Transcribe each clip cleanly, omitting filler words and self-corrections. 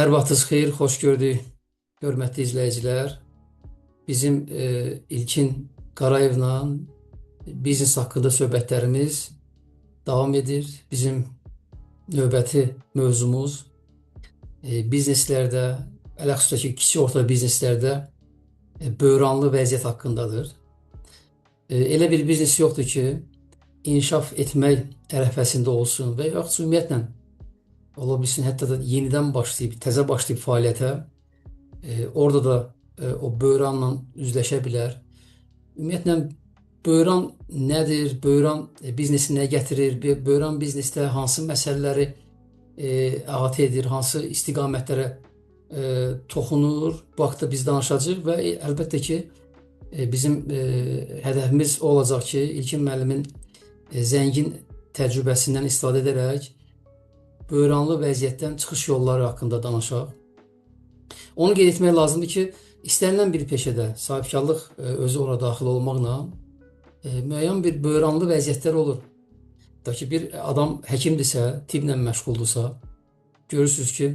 Hər vaxtınız xeyir, xoş gördük, hörmətli izləyicilər. Bizim İlkin Qarayevlə biznes haqqında söhbətlərimiz davam edir. Bizim növbəti mövzumuz bizneslərdə, ələxüsus ki, kiçik orta bizneslərdə böhranlı vəziyyət haqqındadır. Elə bir biznes yoxdur ki, inkişaf etmək ərəfəsində olsun və yaxud ümumiyyətlə ola bilsin, hətta da yenidən başlayıb, təzə başlayıb fəaliyyətə, orada da o böhranla üzləşə bilər. Ümumiyyətlə böhran nədir? Böhran biznesi nə gətirir? Böhran biznesdə hansı məsələləri əhatə edir, hansı istiqamətlərə toxunur? Bu haqda biz danışacağıq və əlbəttə ki, bizim hədəfimiz o olacaq ki, İlkin müəllimin zəngin təcrübəsindən istifadə edərək böhranlı vəziyyətdən çıxış yolları haqqında danışaq. Onu qeyd etmək lazımdır ki, istənilən bir peşədə sahibkarlıq özü ora daxil olmaqla müəyyən bir böhranlı vəziyyətlər olur. Ta ki, bir adam həkimdirsə, tibblə məşğuldursa, görürsünüz ki,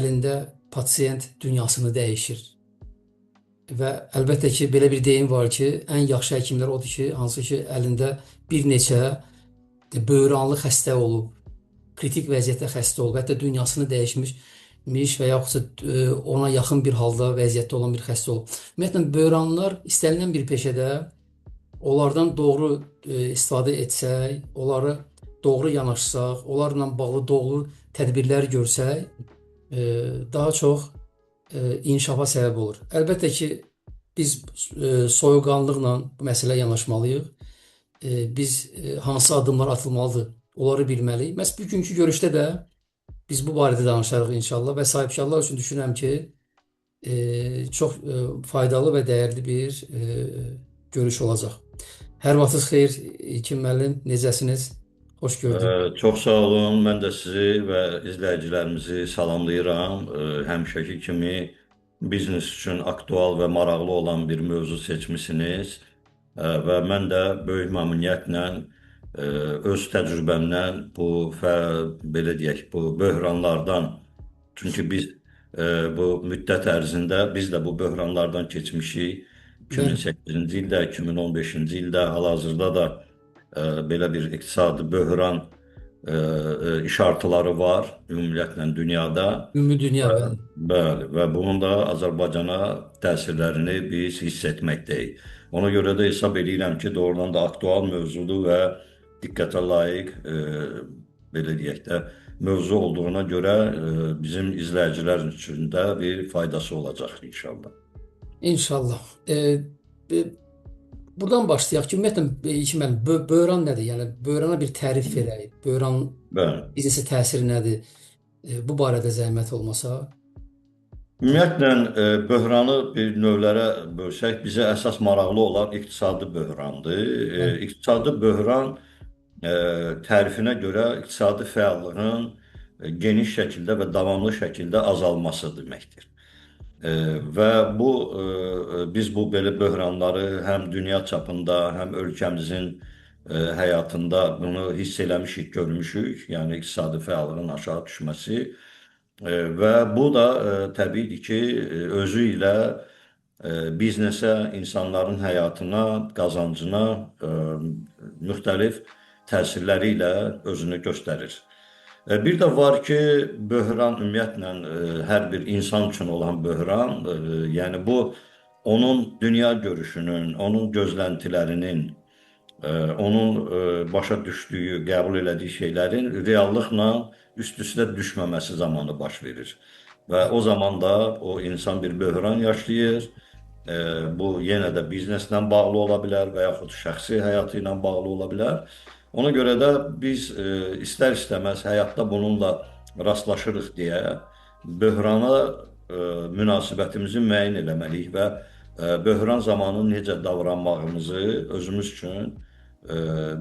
əlində pasiyent dünyasını dəyişir. Və əlbəttə ki, belə bir deyim var ki, ən yaxşı həkimlər odur ki, hansı ki, əlində bir neçə böhranlı xəstə olub, kritik vəziyyətdə xəstə olub, hətta dünyasını dəyişmiş və yaxud ona yaxın bir halda vəziyyətdə olan bir xəstə olub. Ümumiyyətlə, böhranlar istənilən bir peşədə onlardan doğru istifadə etsək, onları doğru yanaşsaq, onlarla bağlı doğru tədbirlər görsək, daha çox inkişafa səbəb olur. Əlbəttə ki, biz soyuqqanlıqla bu məsələyə yanaşmalıyıq. Biz hansı addımlar atılmalıdır, onları bilməliyik. Məhz bugünkü görüşdə də biz bu barədə danışarıq inşallah və sahibkarlar üçün düşünürəm ki, çox faydalı və dəyərli bir görüş olacaq. Hər vaxtınız xeyir, İlkin müəllim, necəsiniz? Xoş gördük. Çox sağ olun. Mən də sizi və izləyicilərimizi salamlayıram. Həmişəki kimi biznes üçün aktual və maraqlı olan bir mövzu seçmisiniz. Və mən də böyük məmnuniyyətlə öz təcrübəmdən bu belə deyək, bu böhranlardan, çünki biz bu müddət ərzində biz də bu böhranlardan keçmişik. 2008-ci ildə, 2015-ci ildə, hal-hazırda da belə bir iqtisadi böhran işartıları var ümumiyyətlə dünyada. Ümumi dünya, bəli. Bəli, və bunun da Azərbaycana təsirlərini biz hiss etməkdəyik. Ona görə də hesab edirəm ki, doğrudan da aktual mövzudur və diqqətə layiq, belə deyək də, mövzu olduğuna görə bizim izləyicilər üçün də bir faydası olacaq inşallah. İnşallah. Buradan başlayaq ki, ümumiyyətlə, İlkin müəllim, böhran nədir? Yəni, böhrana bir tərif verək. Böhran biznesə təsiri nədir? Bu barədə zəhmət olmasa. Ümumiyyətlə, böhranı bir növlərə bölsək, bizə əsas maraqlı olan iqtisadi böhrandır. İqtisadi böhran tərifinə görə iqtisadi fəallığın geniş şəkildə və davamlı şəkildə azalması deməkdir. Və bu biz bu belə böhranları həm dünya çapında, həm ölkəmizin həyatında bunu hiss eləmişik, görmüşük. Yəni iqtisadi fəallığın aşağı düşməsi. Və bu da təbiidir ki, özü ilə biznesə, insanların həyatına, qazancına müxtəlif təsirləri ilə özünü göstərir. Bir də var ki, böhran ümumiyyətlə hər bir insan üçün olan böhran, yəni bu onun dünya görüşünün, onun gözləntilərinin, onun başa düşdüyü, qəbul elədiyi şeylərin reallıqla üst-üstə düşməməsi zamanı baş verir. Və o zaman da o insan bir böhran yaşayır. Bu yenə də bizneslə bağlı ola bilər və yaxud şəxsi həyatı ilə bağlı ola bilər. Ona görə də biz istər-istəməz həyatda bununla rastlaşırıq deyə böhrana münasibətimizi müəyyən eləməliyik və böhran zamanı necə davranmağımızı özümüz üçün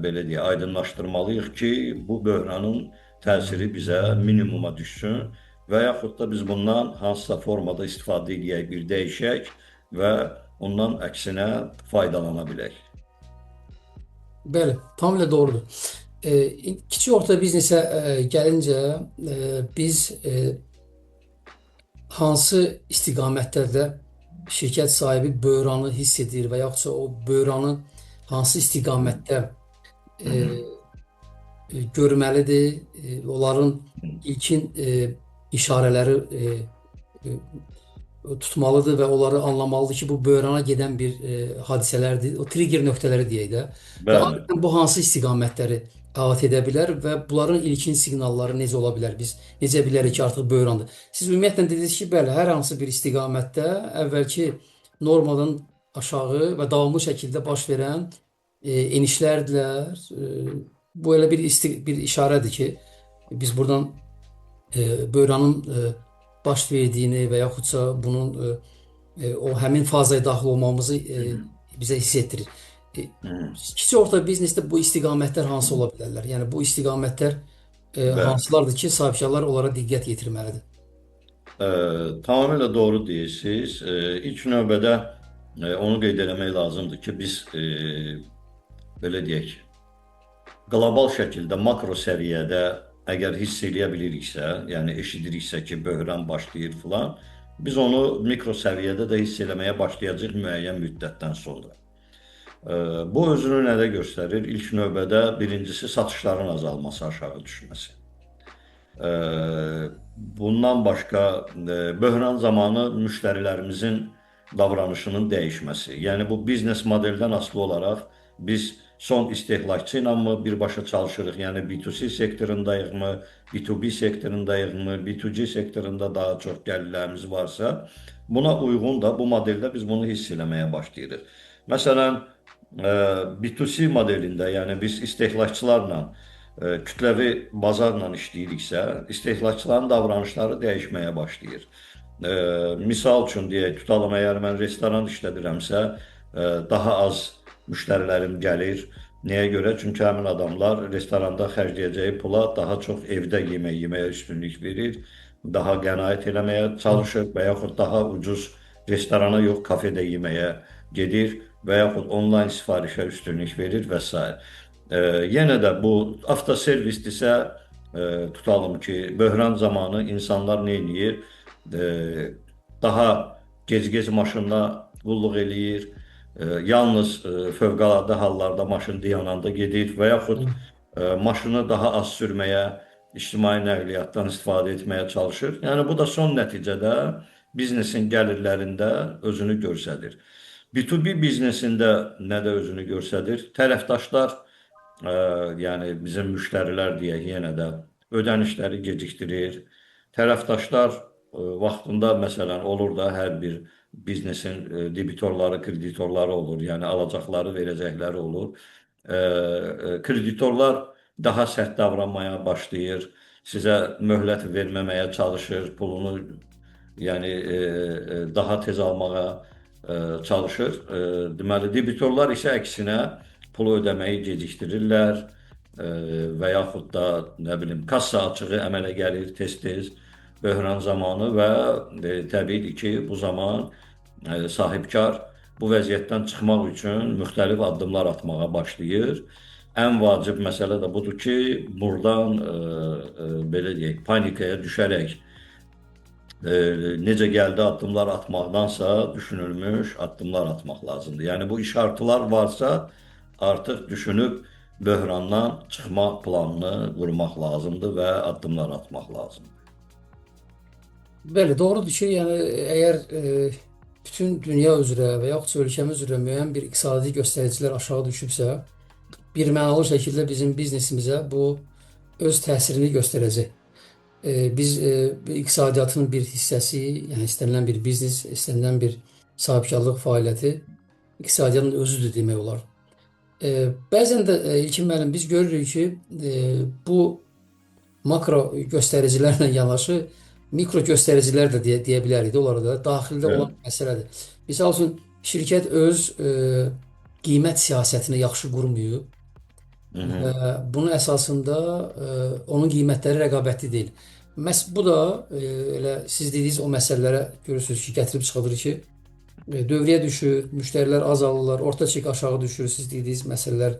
belə deyək, aydınlaşdırmalıyıq ki, bu böhranın təsiri bizə minimuma düşsün və yaxud da biz bundan hansısa formada istifadə eləyək, bir dəyişək və ondan əksinə faydalana bilək. Bəli, tamamilə doğrudur. Kiçik orta biznesə gəlincə biz hansı istiqamətlərdə şirkət sahibi böhranı hiss edir və yaxudsa o böhranı hansı istiqamətdə Hı e, hı. görməlidir, onların ilkin işarələri e, tutmalıdır və onları anlamalıdır ki, bu böhrana gedən bir hadisələrdir. O trigger nöqtələri deyək də. Və Bəli. adətən bu hansı istiqamətləri əhatə edə bilər və bunların ilkin siqnalları necə ola bilər? Biz necə bilərik ki, artıq böhrandır? Siz ümumiyyətlə dediniz ki, bəli, hər hansı bir istiqamətdə əvvəlki normadan aşağı və davamlı şəkildə baş verən enişlərdirlər. Bu elə bir işarədir ki, biz buradan böhranın baş verdiyini və yaxudsa bunun o həmin fazaya daxil olmamızı bizə hiss etdirir. E, Hı. Kiçik orta biznesdə bu istiqamətlər hansı ola bilərlər? Yəni bu istiqamətlər Bəli. hansılardır ki, sahibkarlar onlara diqqət yetirməlidir? Tamamilə doğru deyirsiniz. İlk növbədə onu qeyd eləmək lazımdır ki, biz belə deyək, qlobal şəkildə makro səviyyədə əgər hiss eləyə biliriksə, yəni eşidiriksə ki, böhran başlayır filan, biz onu mikro səviyyədə də hiss eləməyə başlayacağıq müəyyən müddətdən sonra. Bu özünü nədə göstərir? İlk növbədə birincisi satışların azalması, aşağı düşməsi. Bundan başqa böhran zamanı müştərilərimizin davranışının dəyişməsi. Yəni bu biznes modeldən asılı olaraq biz son istehlakçı ilə mı birbaşa çalışırıq, yəni B2C sektorundayıqmı, B2B sektorundayıqmı, B2G sektorunda daha çox gəlirlərimiz varsa, buna uyğun da bu modeldə biz bunu hiss eləməyə başlayırıq. Məsələn, B2C modelində, yəni biz istehlakçılarla kütləvi bazarla işləyiriksə, istehlakçıların davranışları dəyişməyə başlayır. Misal üçün deyək, tutalım, əgər mən restoran işlədirəmsə, daha az müştərilərim gəlir. Nəyə görə? Çünki həmin adamlar restoranda xərcləyəcəyi pula daha çox evdə yemək yeməyə üstünlük verir, daha qənaət eləməyə çalışır və yaxud daha ucuz restorana yox, kafedə yeməyə gedir və yaxud onlayn sifarişə üstünlük verir və s. Yenə də bu avtoservisdirsə, tutalım ki, böhran zamanı insanlar nə edir? Daha gec-gec maşınla qulluq eləyir. Yalnız fövqəladə hallarda maşın dayananda gedir və yaxud maşını daha az sürməyə, ictimai nəqliyyatdan istifadə etməyə çalışır. Yəni bu da son nəticədə biznesin gəlirlərində özünü göstərir. B2B biznesində nədə özünü göstərir? Tərəfdaşlar, yəni bizim müştərilər deyək yenə də ödənişləri gecikdirir. Tərəfdaşlar vaxtında məsələn olur da hər bir biznesin debitorları, kreditorları olur. Yəni alacaqları, verəcəkləri olur. Kreditorlar daha sərt davranmaya başlayır. Sizə möhlət verməməyə çalışır, pulunu yəni daha tez almağa çalışır. Deməli debitorlar isə əksinə pulu ödəməyi gecikdirirlər və yaxud da nə bilim kassa açığı əmələ gəlir tez-tez böhran zamanı və təbiidir ki, bu zaman sahibkar bu vəziyyətdən çıxmaq üçün müxtəlif addımlar atmağa başlayır. Ən vacib məsələ də budur ki, burdan belə deyək, panikaya düşərək necə gəldi addımlar atmaqdansa düşünülmüş addımlar atmaq lazımdır. Yəni bu işartılar varsa artıq düşünüb böhrandan çıxmaq planını qurmaq lazımdır və addımlar atmaq lazımdır. Bəli, doğrudur ki, yəni əgər bütün dünya üzrə və yaxud ölkəmiz üzrə müəyyən bir iqtisadi göstəricilər aşağı düşübsə, bir mənalı şəkildə bizim biznesimizə bu öz təsirini göstərəcək. Biz iqtisadiyyatın bir hissəsi, yəni istənilən bir biznes, istənilən bir sahibkarlıq fəaliyyəti iqtisadiyyatın özüdür demək olar. Bəzən də İlkin müəllim biz görürük ki, bu makro göstəricilərlə yanaşı mikro göstəricilər də deyə bilərik də onlara da daxildə olan Evet. məsələdir. Misal üçün şirkət öz qiymət siyasətini yaxşı qurmayıb Hı hı. və bunun əsasında onun qiymətləri rəqabətli deyil. Məhz bu da elə siz dediyiniz o məsələlərə görürsünüz ki, gətirib çıxardır ki, dövrəyə düşür, müştərilər azalırlar, orta çek aşağı düşür, siz dediyiniz məsələlər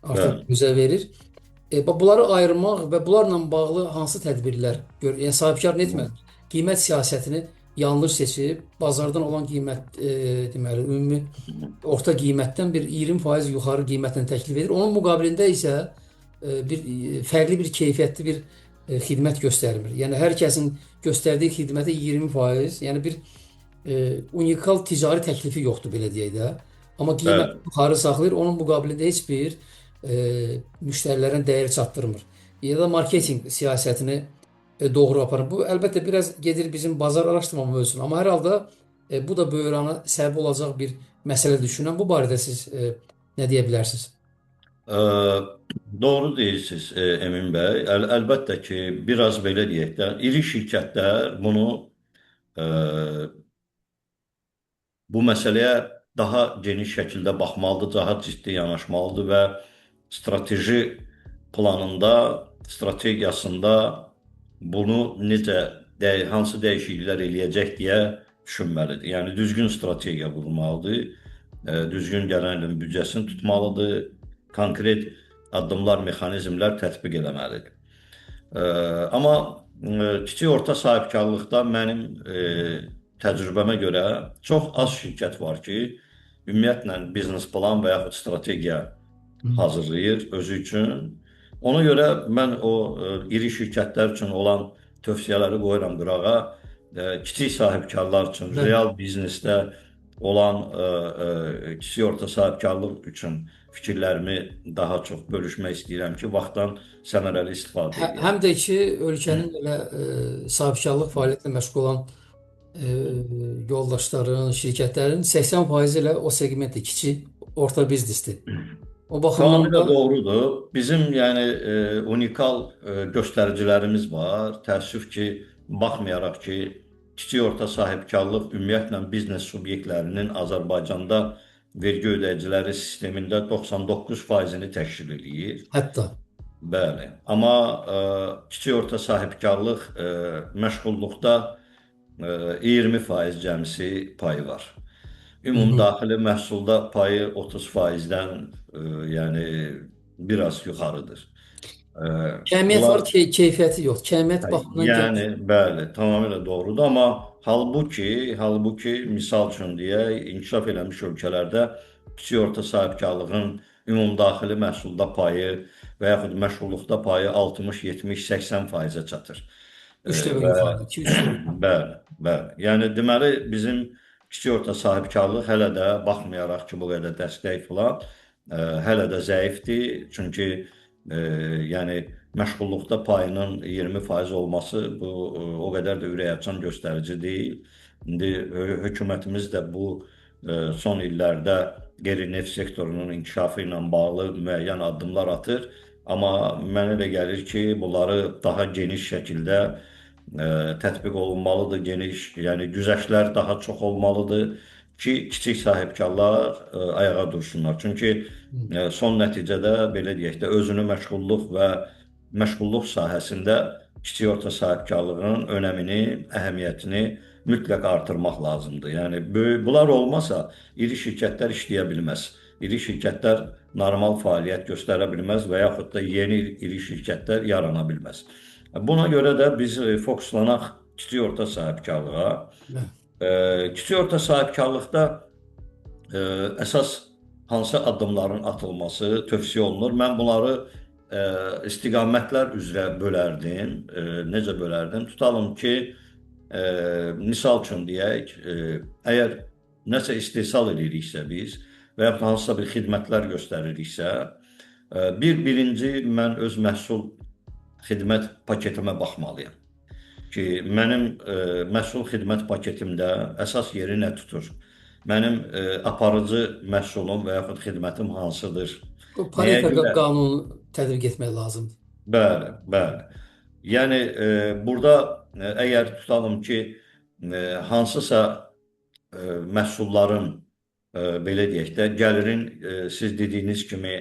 artıq Bəli. gözə verir. Bunları ayırmaq və bunlarla bağlı hansı tədbirlər gör, yəni sahibkar nə etməlidir? Qiymət siyasətini yanlış seçib, bazardan olan qiymət deməli ümumi orta qiymətdən bir 20% yuxarı qiymətlə təklif edir. Onun müqabilində isə bir fərqli bir keyfiyyətli bir xidmət göstərmir. Yəni hər kəsin göstərdiyi xidmətə 20%, yəni bir unikal ticari təklifi yoxdur belə deyək də. Amma qiymət Bəli. yuxarı saxlayır, onun müqabilində heç bir müştərilərin dəyər çatdırmır. Ya da marketinq siyasətini doğru aparır. Bu əlbəttə biraz gedir bizim bazar araşdırma mövzusuna, amma hər halda bu da böhrana səbəb olacaq bir məsələ düşünürəm. Bu barədə siz nə deyə bilərsiniz? Ə, Doğru deyirsiniz, Emin bəy. Əlbəttə ki, biraz belə deyək də, iri şirkətlər bunu ə, bu məsələyə daha geniş şəkildə baxmalıdır, daha ciddi yanaşmalıdır və strateji planında, strategiyasında bunu necə, hansı dəyişikliklər eləyəcək deyə düşünməlidir. Yəni düzgün strategiya qurmalıdır, düzgün gələn ilin büdcəsini tutmalıdır, konkret addımlar, mexanizmlər tətbiq eləməlidir. Amma kiçik orta sahibkarlıqda mənim təcrübəmə görə çox az şirkət var ki, ümumiyyətlə biznes plan və yaxud strategiya hazırlayır özü üçün. Ona görə mən o iri şirkətlər üçün olan tövsiyələri qoyuram qırağa. Kiçik sahibkarlar üçün, Bəli. real biznesdə olan kiçik orta sahibkarlıq üçün fikirlərimi daha çox bölüşmək istəyirəm ki, vaxtdan səmərəli istifadə edək. Həm də ki, ölkənin elə sahibkarlıq fəaliyyətlə məşğul olan yoldaşların, şirkətlərin 80% elə o segmentdir, kiçik, orta biznesdir. O baxımdan Tamamilə da doğrudur. Bizim yəni unikal göstəricilərimiz var. Təəssüf ki, baxmayaraq ki, kiçik orta sahibkarlıq ümumiyyətlə biznes subyektlərinin Azərbaycanda vergi ödəyiciləri sistemində 99%-ni təşkil eləyir. Hətta. Bəli. Amma kiçik orta sahibkarlıq məşğulluqda 20% cəmisi payı var. Ümumdaxili məhsulda payı 30%-dən yəni biraz yuxarıdır. Kəmiyyət Bunlar var ki, keyfiyyəti yox. Kəmiyyət baxımından yəni bəli, tamamilə doğrudur, amma halbuki misal üçün deyək, inkişaf eləmiş ölkələrdə kiçik orta sahibkarlığın ümumdaxili məhsulda payı və yaxud məşğulluqda payı 60, 70, 80%-ə çatır. 3 dəfə Və yuxarıdır, 2-3 dəfə. Bəli, bəli. Yəni deməli bizim kiçik orta sahibkarlıq hələ də baxmayaraq ki, bu qədər dəstək filan, hələ də zəifdir. Çünki yəni məşğulluqda payının 20% olması bu o qədər də ürəkaçan göstərici deyil. İndi hökumətimiz də bu son illərdə qeyri-neft sektorunun inkişafı ilə bağlı müəyyən addımlar atır. Amma mənə elə gəlir ki, bunları daha geniş şəkildə tətbiq olunmalıdır, geniş, yəni güzəştlər daha çox olmalıdır ki, kiçik sahibkarlar ayağa dursunlar. Çünki son nəticədə belə deyək də özünü məşğulluq və məşğulluq sahəsində kiçik orta sahibkarlığın önəmini, əhəmiyyətini mütləq artırmaq lazımdır. Yəni bunlar olmasa iri şirkətlər işləyə bilməz. İri şirkətlər normal fəaliyyət göstərə bilməz və yaxud da yeni iri şirkətlər yarana bilməz. Buna görə də biz fokuslanaq kiçik orta sahibkarlığa. Kiçik orta sahibkarlıqda əsas hansı addımların atılması tövsiyə olunur? Mən bunları istiqamətlər üzrə bölərdim. Necə bölərdim? Tutalım ki, misal üçün deyək, əgər nəsə istehsal ediriksə biz və yaxud hansısa bir xidmətlər göstəririksə, birinci mən öz məhsul xidmət paketimə baxmalıyam. Ki, mənim məhsul xidmət paketimdə əsas yeri nə tutur? Mənim aparıcı məhsulum və yaxud xidmətim hansıdır? Bu Pareto qanunu tətbiq etmək lazımdır. Bəli, bəli. Yəni burada əgər tutalım ki, hansısa məhsulların belə deyək də, gəlirin siz dediyiniz kimi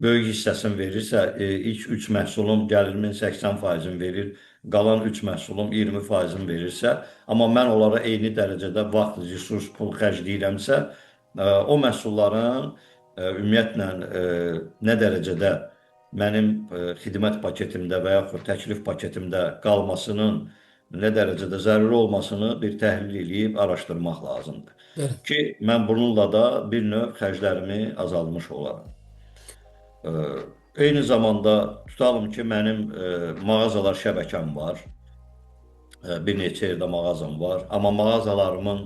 böyük hissəsini verirsə, ilk 3 məhsulum gəlirimin 80%-ni verir, qalan 3 məhsulum 20%-ni verirsə, amma mən onlara eyni dərəcədə vaxt, resurs, pul xərcləyirəmsə, o məhsulların ümumiyyətlə nə dərəcədə mənim xidmət paketimdə və yaxud təklif paketimdə qalmasının nə dərəcədə zəruri olmasını bir təhlil eləyib araşdırmaq lazımdır. Bəli. Ki mən bununla da bir növ xərclərimi azaltmış olaram. Eyni zamanda tutalım ki, mənim mağazalar şəbəkəm var. Bir neçə yerdə mağazam var. Amma mağazalarımın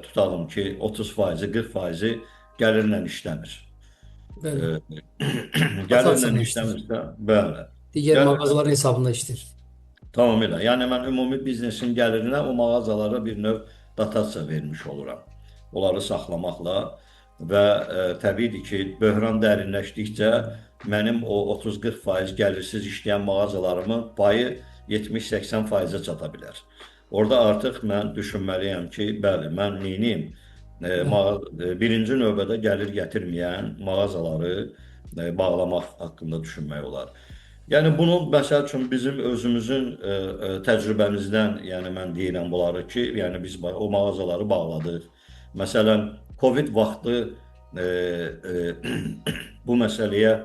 tutalım ki, 30%, 40% gəlirlə işləmir. Bəli. Gəlirlə işləyir. işləmirsə, bəli. Digər Gəlirlə mağazaların hesabında işləyir. tamamilə. Yəni mən ümumi biznesin gəlirinə o mağazalara bir növ dotasiya vermiş oluram. Onları saxlamaqla və təbiidir ki, böhran dərinləşdikcə mənim o 30-40% gəlirsiz işləyən mağazalarımın payı 70-80%-ə çata bilər. Orada artıq mən düşünməliyəm ki, bəli, mən neyniyim? Birinci növbədə gəlir gətirməyən mağazaları bağlamaq haqqında düşünmək olar. Yəni bunu məsəl üçün bizim özümüzün təcrübəmizdən, yəni mən deyirəm bunları ki, yəni biz o mağazaları bağladıq. Məsələn, Covid vaxtı e, e, bu məsələyə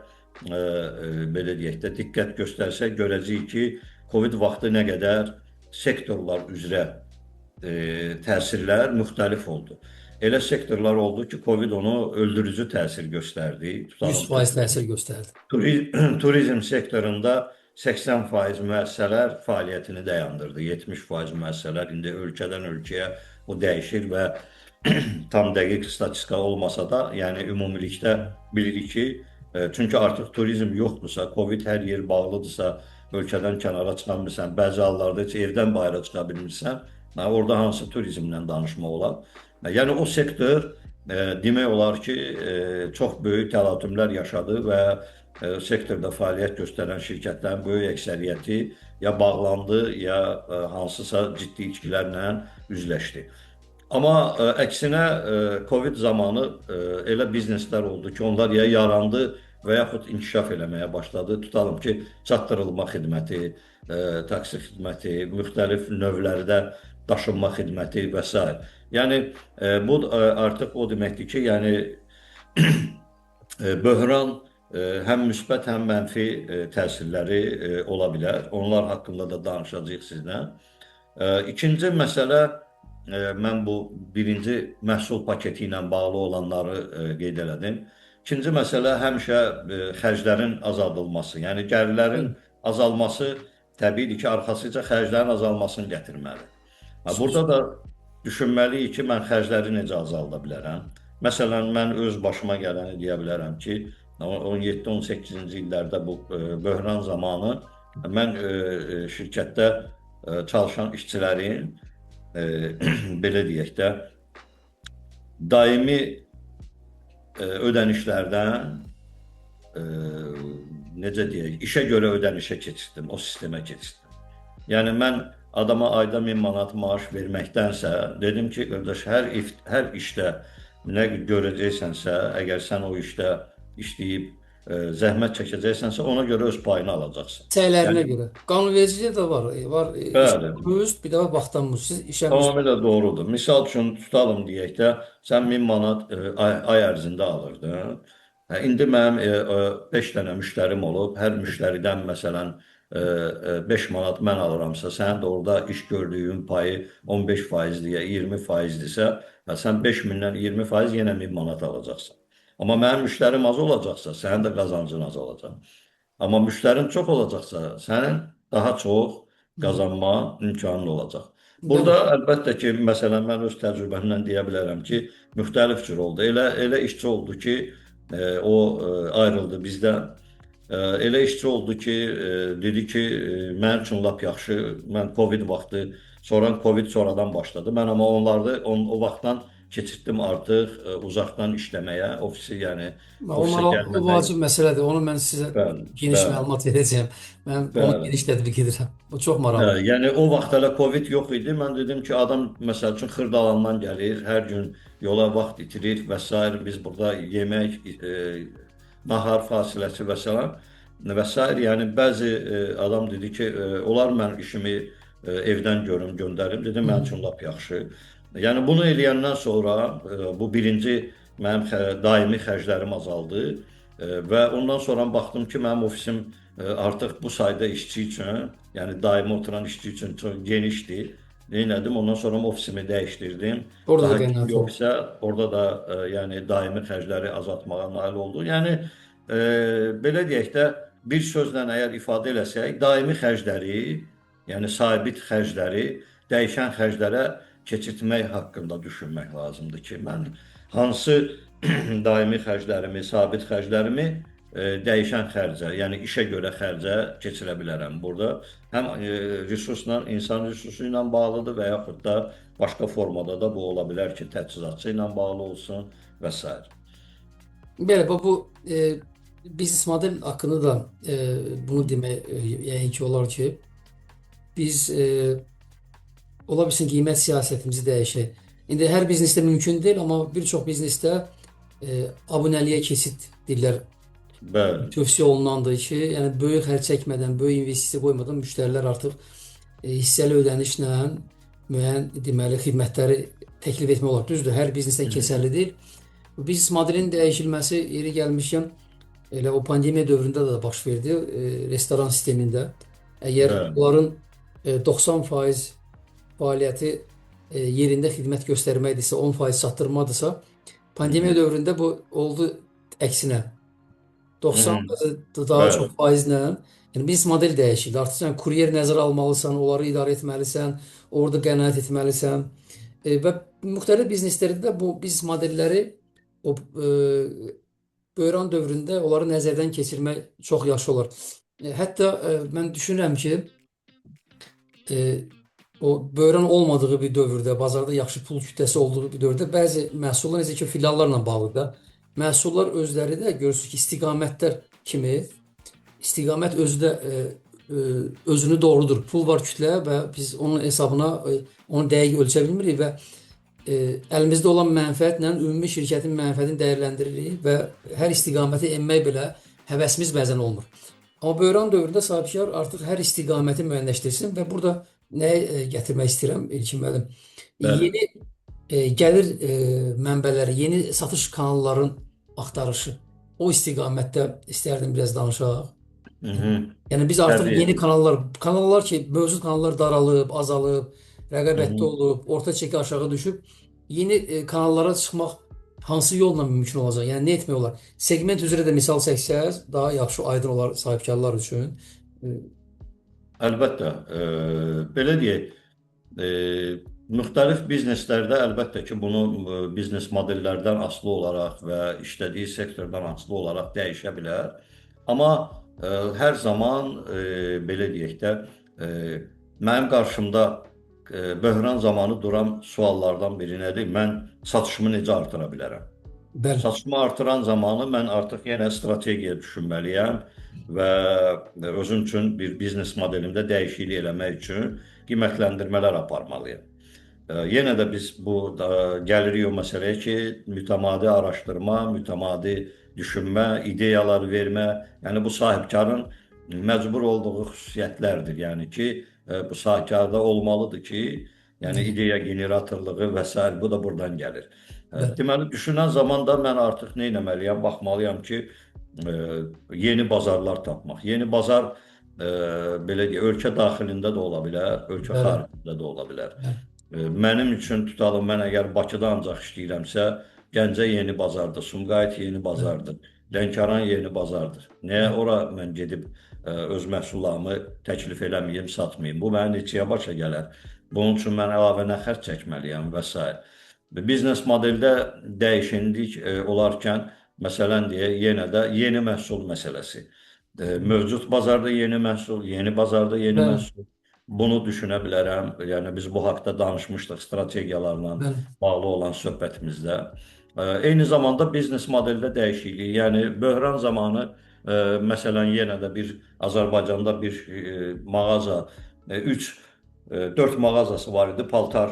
belə deyək də diqqət göstərsək görəcəyik ki, Covid vaxtı nə qədər sektorlar üzrə təsirlər müxtəlif oldu. Elə sektorlar oldu ki, Covid onu öldürücü təsir göstərdi. Tutalım ki, 100% təsir göstərdi. Turizm sektorunda 80% müəssisələr fəaliyyətini dayandırdı. 70% müəssisələr indi ölkədən ölkəyə o dəyişir və tam dəqiq statistika olmasa da, yəni ümumilikdə bilirik ki, çünki artıq turizm yoxdursa, Covid hər yer bağlıdırsa, ölkədən kənara çıxa bilmirsən, bəzi hallarda heç evdən bayıra çıxa bilmirsən, orada hansı turizmlə danışmaq olar? Yəni o sektor demək olar ki, çox böyük təlatümlər yaşadı və sektorda fəaliyyət göstərən şirkətlərin böyük əksəriyyəti ya bağlandı, ya hansısa ciddi itkilərlə üzləşdi. Amma əksinə Covid zamanı elə bizneslər oldu ki, onlar ya yarandı və yaxud inkişaf eləməyə başladı. Tutalım ki, çatdırılma xidməti, taksi xidməti, müxtəlif növlərdə daşınma xidməti və s. Yəni bu artıq o deməkdir ki, yəni böhran həm müsbət, həm mənfi təsirləri ola bilər. Onlar haqqında da danışacağıq sizlə. İkinci məsələ, mən bu birinci məhsul paketi ilə bağlı olanları qeyd elədim. İkinci məsələ həmişə xərclərin azaldılması, yəni gəlirlərin azalması təbiidir ki, arxasıca xərclərin azalmasını gətirməli. Burada da düşünməliyik ki, mən xərcləri necə azalda bilərəm? Məsələn, mən öz başıma gələni deyə bilərəm ki, 17-18-ci illərdə bu böhran zamanı mən şirkətdə çalışan işçilərin belə deyək də daimi ödənişlərdən necə deyək, işə görə ödənişə keçirdim, o sistemə keçirdim. Yəni mən adama ayda 1000 manat maaş verməkdənsə dedim ki, qardaş, hər işdə nə görəcəksənsə, əgər sən o işdə işləyib zəhmət çəkəcəksənsə, ona görə öz payını alacaqsan. Səylərinə Yəni görə. Qanunvericiliyə də var. Var bəli, muzd, bir də var vaxtdan muzd. Siz işə muzd. Tamamilə doğrudur. Misal üçün tutalım deyək də, sən 1000 manat ay ərzində alırdın. Hə, indi mənim 5 dənə müştərim olub. Hər müştəridən məsələn 5 manat mən alıramsa, sənin də orada iş gördüyün payı 15% deyə 20%dirsə, hə, sən 5000-dən 20% yenə 1000 manat alacaqsan. Amma mənim müştərim az olacaqsa, sənin də qazancın az olacaq. Amma müştərin çox olacaqsa, sənin daha çox qazanma imkanın olacaq. Burada əlbəttə ki, məsələn mən öz təcrübəmdən deyə bilərəm ki, müxtəlif cür oldu. Elə işçi oldu ki, o ayrıldı bizdən. Elə işçi oldu ki, dedi ki, mənim üçün lap yaxşı, mən Covid vaxtı, sonra Covid sonradan başladı. Mən amma onlarda o vaxtdan keçirtdim artıq uzaqdan işləməyə, ofisi, yəni ofisə Onlar o gəlməmək. vacib məsələdir. Onu mən sizə Bəli, geniş bəli, məlumat verəcəyəm. Mən onu bəli. geniş tətbiq edirəm. Bu çox Hə, maraqlıdır. yəni o vaxt hələ Covid yox idi. Mən dedim ki, adam məsəl üçün Xırdalandan gəlir, hər gün yola vaxt itirir və sair. Biz burada yemək, nahar fasiləsi və sair və sair. Yəni bəzi adam dedi ki, olar mən işimi evdən görüm, göndərim. Dedim mənim üçün lap yaxşı. Yəni bunu eləyəndən sonra bu birinci mənim daimi xərclərim azaldı. Və ondan sonra baxdım ki, mənim ofisim artıq bu sayda işçi üçün, yəni daimi oturan işçi üçün çox genişdir. Neynədim? Ondan sonra ofisimi dəyişdirdim. Orada da Daha qənaət kiçik oldu. ofisə, orada da yəni daimi xərcləri azaltmağa nail olduq. Yəni belə deyək də bir sözlə əgər ifadə eləsək, daimi xərcləri, yəni sabit xərcləri dəyişən xərclərə keçirtmək haqqında düşünmək lazımdır ki, mən hansı daimi xərclərimi, sabit xərclərimi dəyişən xərcə, yəni işə görə xərcə keçirə bilərəm. Burada həm resursla, insan resursu ilə bağlıdır və yaxud da başqa formada da bu ola bilər ki, təchizatçı ilə bağlı olsun və s. Belə, bu biznes model haqqında da bunu demək yəqin ki olar ki, biz ola bilsin qiymət siyasətimizi dəyişək. İndi hər biznesdə mümkün deyil, amma bir çox biznesdə abunəliyə keçid deyirlər Bəli. tövsiyə olunandır ki, yəni böyük xərc çəkmədən, böyük investisiya qoymadan müştərilər artıq hissəli ödənişlə müəyyən deməli xidmətləri təklif etmək olar. Düzdür, hər biznesdən keçərli deyil. Bu biznes modelinin dəyişilməsi yeri gəlmişkən elə o pandemiya dövründə də baş verdi restoran sistemində. Əgər Bəli. onların 90% fəaliyyəti yerində xidmət göstərməkdirsə, 10% çatdırmadısa, pandemiya dövründə bu oldu əksinə. 90 daha çox Bəli. faizlə, yəni biznes model dəyişildi. Artıq sən kuryer nəzərə almalısan, onları idarə etməlisən, orada qənaət etməlisən. Və müxtəlif bizneslərdə də bu biznes modelləri o böhran dövründə onları nəzərdən keçirmək çox yaxşı olar. Hətta mən düşünürəm ki, e, o böhran olmadığı bir dövrdə, bazarda yaxşı pul kütləsi olduğu bir dövrdə bəzi məhsullar necə ki filiallarla bağlı da, məhsullar özləri də görürsünüz ki, istiqamətlər kimi istiqamət özü də özünü doğrudur. Pul var kütlə və biz onun hesabına onu dəqiq ölçə bilmirik və əlimizdə olan mənfəətlə ümumi şirkətin mənfəətini dəyərləndiririk və hər istiqamətə enmək belə həvəsimiz bəzən olmur. Amma böhran dövründə sahibkar artıq hər istiqaməti müəyyənləşdirsin və burada nəyi gətirmək istəyirəm İlkin müəllim? Bəli. Yeni gəlir mənbələri, yeni satış kanalların axtarışı. O istiqamətdə istərdim biraz danışaq. Hı -hı. Yəni biz artıq Təbii. yeni kanallar ki, mövcud kanallar daralıb, azalıb, rəqabətli Hı -hı. olub, orta çeki aşağı düşüb, yeni kanallara çıxmaq hansı yolla mümkün olacaq? Yəni nə etmək olar? Segment üzrə də misal çəksəz, daha yaxşı aydın olar sahibkarlar üçün. Əlbəttə, belə deyək, müxtəlif bizneslərdə əlbəttə ki, bunu biznes modellərdən asılı olaraq və işlədiyi sektordan asılı olaraq dəyişə bilər. Amma hər zaman belə deyək də, mənim qarşımda böhran zamanı duran suallardan biri nədir? Mən satışımı necə artıra bilərəm? Bəli. Satışımı artıran zamanı mən artıq yenə strategiya düşünməliyəm və özüm üçün bir biznes modelimdə dəyişiklik eləmək üçün qiymətləndirmələr aparmalıyam. Yenə də biz bu da gəlirik o məsələyə ki, mütəmadi araşdırma, mütəmadi düşünmə, ideyalar vermə, yəni bu sahibkarın məcbur olduğu xüsusiyyətlərdir. Yəni ki, bu sahibkarda olmalıdır ki, yəni ideya generatorluğu və s. bu da buradan gəlir. Bəli. Deməli, düşünən zaman da mən artıq nə etməliyəm? Baxmalıyam ki, yeni bazarlar tapmaq. Yeni bazar belə deyək, ölkə daxilində də ola bilər, ölkə Bəli. xaricində də ola bilər. Bəli. Mənim üçün tutalım, mən əgər Bakıda ancaq işləyirəmsə, Gəncə yeni bazardır, Sumqayıt yeni bazardır, Lənkəran yeni bazardır. Nəyə ora mən gedib öz məhsullarımı təklif eləməyim, satmayım? Bu mənə neçəyə başa gələr? Bunun üçün mən əlavə nə xərc çəkməliyəm və s. Biznes modeldə dəyişiklik olarkən, məsələn deyək, yenə də yeni məhsul məsələsi. Mövcud bazarda yeni məhsul, yeni bazarda yeni Bəli. məhsul. Bunu düşünə bilərəm. Yəni biz bu haqda danışmışdıq strategiyalarla Bəli. bağlı olan söhbətimizdə. Eyni zamanda biznes modeldə dəyişiklik, yəni böhran zamanı məsələn yenə də bir Azərbaycanda bir mağaza 3 4 mağazası var idi. Paltar,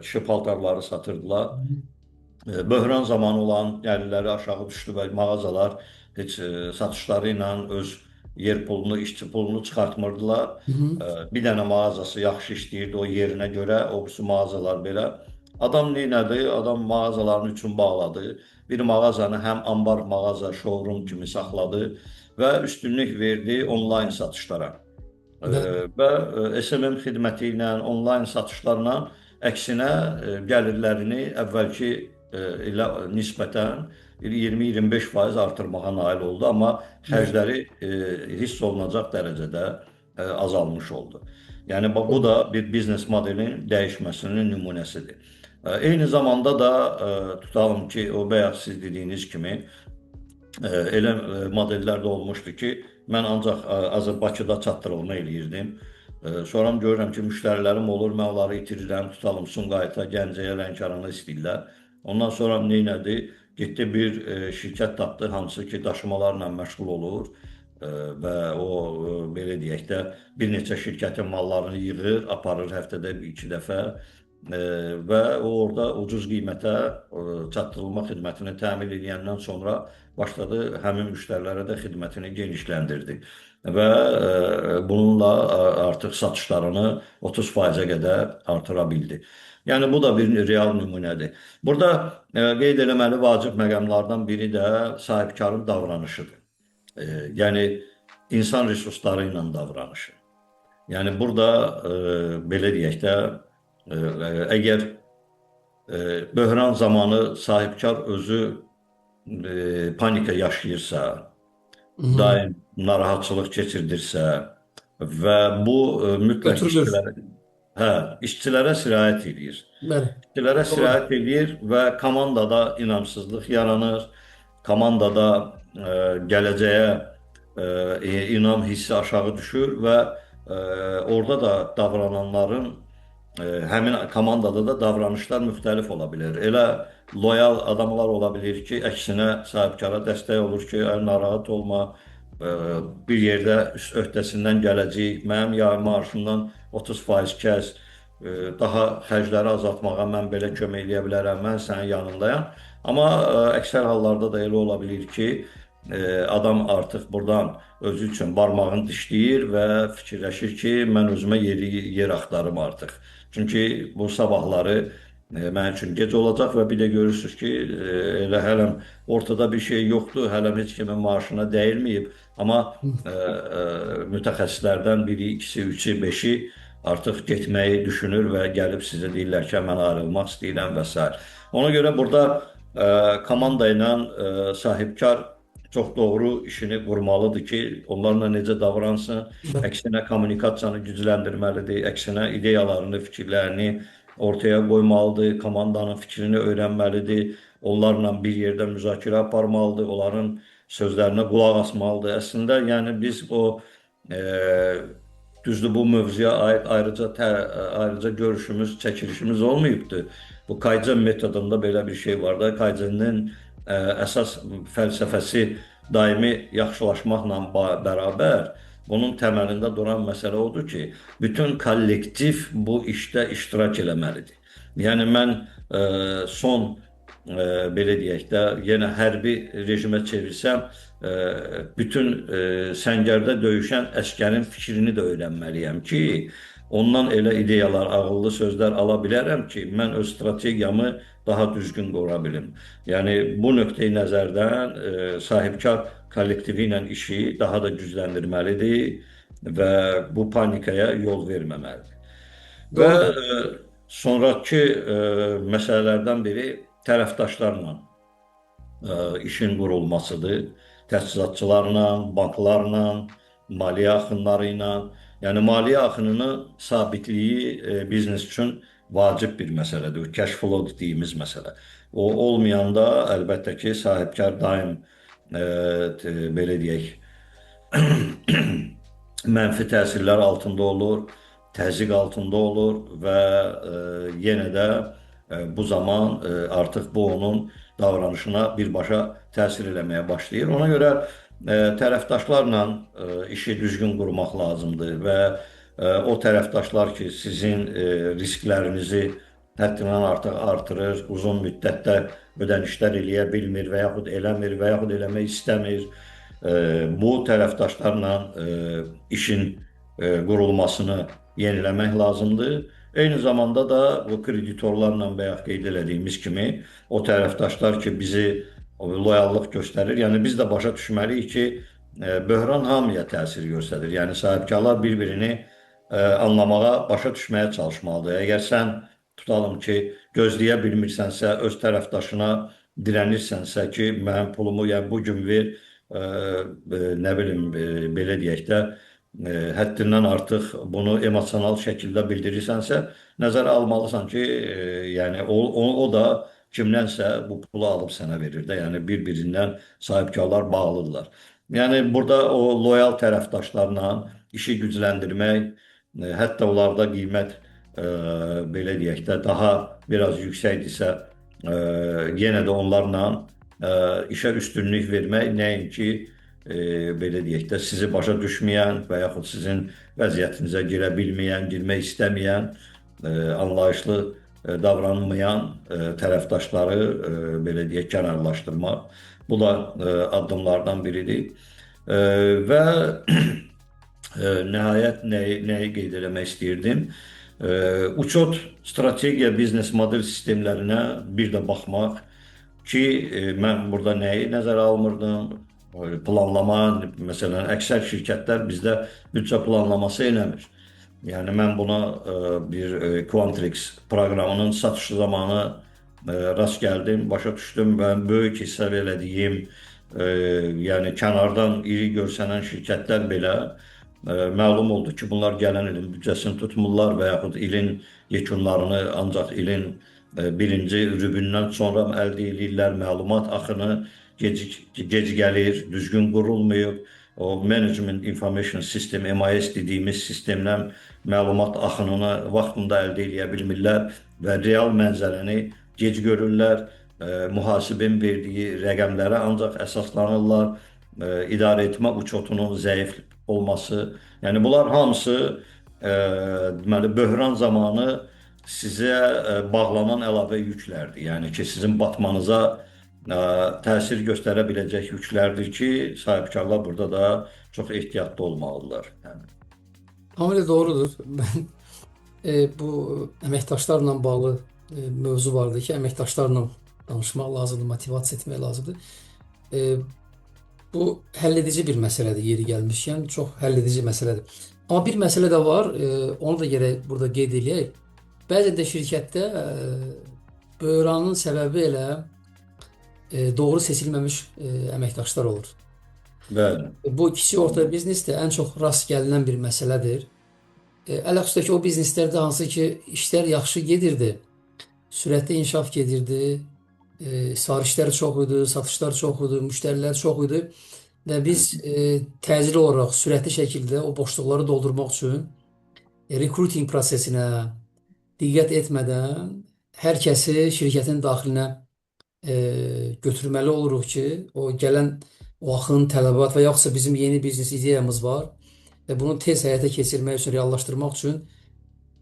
kişi paltarları satırdılar. Böhran zamanı olan gəlirləri aşağı düşdü və mağazalar heç satışları ilə öz yer pulunu, işçi pulunu çıxartmırdılar. Hı -hı. Bir dənə mağazası yaxşı işləyirdi o yerinə görə, o birisi mağazalar belə. Adam neynədi? Adam mağazalarını üçün bağladı. Bir mağazanı həm ambar mağaza, showroom kimi saxladı və üstünlük verdi onlayn satışlara. Bəli. Və SMM xidməti ilə, onlayn satışlarla əksinə gəlirlərini əvvəlki ilə nisbətən 20-25% artırmağa nail oldu, amma Bəli. xərcləri hiss olunacaq dərəcədə azalmış oldu. Yəni bu da bir biznes modelin dəyişməsinin nümunəsidir. Eyni zamanda da tutalım ki, o bayaq siz dediyiniz kimi elə modellər də olmuşdu ki, mən ancaq Azər Bakıda çatdırılma eləyirdim. Sonra görürəm ki, müştərilərim olur, mən onları itirirəm, tutalım Sumqayıta, Gəncəyə, Lənkərana istəyirlər. Ondan sonra neynədi? Getdi bir şirkət tapdı, hansı ki, daşımalarla məşğul olur və o belə deyək də bir neçə şirkətin mallarını yığır, aparır həftədə bir iki dəfə. Və o orada ucuz qiymətə çatdırılma xidmətini təmin edəndən sonra başladı həmin müştərilərə də xidmətini genişləndirdi. Və bununla artıq satışlarını 30%-ə qədər artıra bildi. Yəni bu da bir real nümunədir. Burada qeyd eləməli vacib məqamlardan biri də sahibkarın davranışıdır. Yəni insan resursları ilə davranışı. Yəni burada belə deyək də əgər böhran zamanı sahibkar özü panika yaşayırsa, Hı-hı. daim narahatçılıq keçirdirsə və bu mütləq Götürülür. işçilərə, hə, işçilərə sirayət eləyir. Bəli. İşçilərə Doğru. sirayət eləyir və komandada inamsızlıq yaranır. Komandada gələcəyə inam hissi aşağı düşür və orada da davrananların həmin komandada da davranışlar müxtəlif ola bilər. Elə loyal adamlar ola bilir ki, əksinə sahibkara dəstək olur ki, "Ay, narahat olma, bir yerdə öhdəsindən gələcəyik, mənim yay maaşımdan 30% kəs, daha xərcləri azaltmağa mən belə kömək eləyə bilərəm, mən sənin yanındayam." Amma əksər hallarda da elə ola bilir ki, adam artıq burdan özü üçün barmağını dişləyir və fikirləşir ki, mən özümə yer axtarım artıq. Çünki bu sabahları mənim üçün gec olacaq və bir də görürsünüz ki, elə hələm ortada bir şey yoxdur, hələm heç kimin maaşına dəyilməyib, amma mütəxəssislərdən biri, ikisi, üçü, beşi artıq getməyi düşünür və gəlib sizə deyirlər ki, mən ayrılmaq istəyirəm və sair. Ona görə burada komanda ilə sahibkar çox doğru işini qurmalıdır ki, onlarla necə davransın, Bəli. əksinə kommunikasiyanı gücləndirməlidir, əksinə ideyalarını, fikirlərini ortaya qoymalıdır, komandanın fikrini öyrənməlidir, onlarla bir yerdə müzakirə aparmalıdır, onların sözlərinə qulaq asmalıdır. Əslində, yəni biz o e, düzdür bu mövzuya aid ayrıca görüşümüz, çəkilişimiz olmayıbdı. Bu Kaizen metodunda belə bir şey var da, Kaizenin əsas fəlsəfəsi daimi yaxşılaşmaqla bərabər bunun təməlində duran məsələ odur ki, bütün kollektiv bu işdə iştirak eləməlidir. Yəni mən son belə deyək də, yenə hərbi rejimə çevirsəm, bütün səngərdə döyüşən əskərin fikrini də öyrənməliyəm ki, ondan elə ideyalar, ağıllı sözlər ala bilərəm ki, mən öz strategiyamı daha düzgün qura bilim. Yəni bu nöqteyi nəzərdən sahibkar kollektivi ilə işi daha da gücləndirməlidir və bu panikaya yol verməməlidir. Və Doğrudur. Sonrakı məsələlərdən biri tərəfdaşlarla işin qurulmasıdır. Təchizatçılarla, banklarla, maliyyə axınları ilə. Yəni maliyyə axınının sabitliyi biznes üçün vacib bir məsələdir. Cash flow dediyimiz məsələ. O olmayanda əlbəttə ki, sahibkar daim belə deyək, mənfi təsirlər altında olur, təzyiq altında olur və yenə də bu zaman artıq bu onun davranışına birbaşa təsir eləməyə başlayır. Ona görə tərəfdaşlarla işi düzgün qurmaq lazımdır və o tərəfdaşlar ki, sizin risklərinizi həddindən artıq artırır, uzun müddətdə ödənişlər eləyə bilmir və yaxud eləmir və yaxud eləmək istəmir. Bu tərəfdaşlarla işin qurulmasını yeniləmək lazımdır. Eyni zamanda da bu kreditorlarla bayaq qeyd elədiyimiz kimi o tərəfdaşlar ki, bizi loyallıq göstərir. Yəni biz də başa düşməliyik ki, böhran hamıya təsir göstərir. Yəni sahibkarlar bir-birini anlamağa, başa düşməyə çalışmalıdır. Əgər sən tutalım ki, gözləyə bilmirsənsə, öz tərəfdaşına dirənirsənsə ki, mənim pulumu yəni bu gün ver, nə bilim, belə deyək də, həddindən artıq bunu emosional şəkildə bildirirsənsə, nəzərə almalısan ki, yəni o da kimdənsə bu pulu alıb sənə verir də. Yəni bir-birindən sahibkarlar bağlıdırlar. Yəni burada o loyal tərəfdaşlarla işi gücləndirmək, hətta onlarda qiymət belə deyək də daha biraz yüksəkdirsə, yenə də onlarla işə üstünlük vermək, nəinki belə deyək də sizi başa düşməyən və yaxud sizin vəziyyətinizə girə bilməyən, girmək istəməyən, anlayışlı davranmayan tərəfdaşları belə deyək kənarlaşdırmaq. Bu da addımlardan biridir. Və nəhayət nəyi qeyd eləmək istəyirdim? Uçot strategiya biznes model sistemlərinə bir də baxmaq ki, mən burada nəyi nəzərə almırdım? Planlama, məsələn, əksər şirkətlər bizdə büdcə planlaması eləmir. Yəni mən buna bir Quantrix proqramının satışı zamanı rast gəldim, başa düşdüm və böyük hesab elədiyim, yəni kənardan iri görsənən şirkətlər belə məlum oldu ki, bunlar gələn ilin büdcəsini tutmurlar və yaxud ilin yekunlarını ancaq ilin birinci rübündən sonra əldə eləyirlər, məlumat axını gec gəlir, düzgün qurulmayıb. O Management Information System, MIS dediyimiz sistemdən məlumat axınını vaxtında əldə eləyə bilmirlər və real mənzərəni gec görürlər. Mühasibin verdiyi rəqəmlərə ancaq əsaslanırlar. İdarə etmə uçotunun zəif olması. Yəni bunlar hamısı deməli böhran zamanı sizə bağlanan əlavə yüklərdir. Yəni ki, sizin batmanıza təsir göstərə biləcək yüklərdir ki, sahibkarlar burada da çox ehtiyatlı olmalıdırlar. Yəni. Tamamilə doğrudur. Mən bu əməkdaşlarla bağlı mövzu vardı ki, əməkdaşlarla danışmaq lazımdır, motivasiya etmək lazımdır. E, Bu həlledici bir məsələdir yeri gəlmişkən, çox həlledici məsələdir. Amma bir məsələ də var, onu da gərək burada qeyd eləyək. Bəzən də şirkətdə böhranın səbəbi elə doğru seçilməmiş əməkdaşlar olur. Bəli. Bu kiçik orta biznesdə ən çox rast gəlinən bir məsələdir. Ələxüsus ki, o bizneslərdə hansı ki işlər yaxşı gedirdi, sürətli inkişaf gedirdi, sifarişlər çox idi, satışlar çox idi, müştərilər çox idi və biz təcili olaraq sürətli şəkildə o boşluqları doldurmaq üçün recruiting prosesinə diqqət etmədən hər kəsi şirkətin daxilinə götürməli oluruq ki, o gələn o axın, tələbat və yaxudsa bizim yeni biznes ideyamız var və bunu tez həyata keçirmək üçün, reallaşdırmaq üçün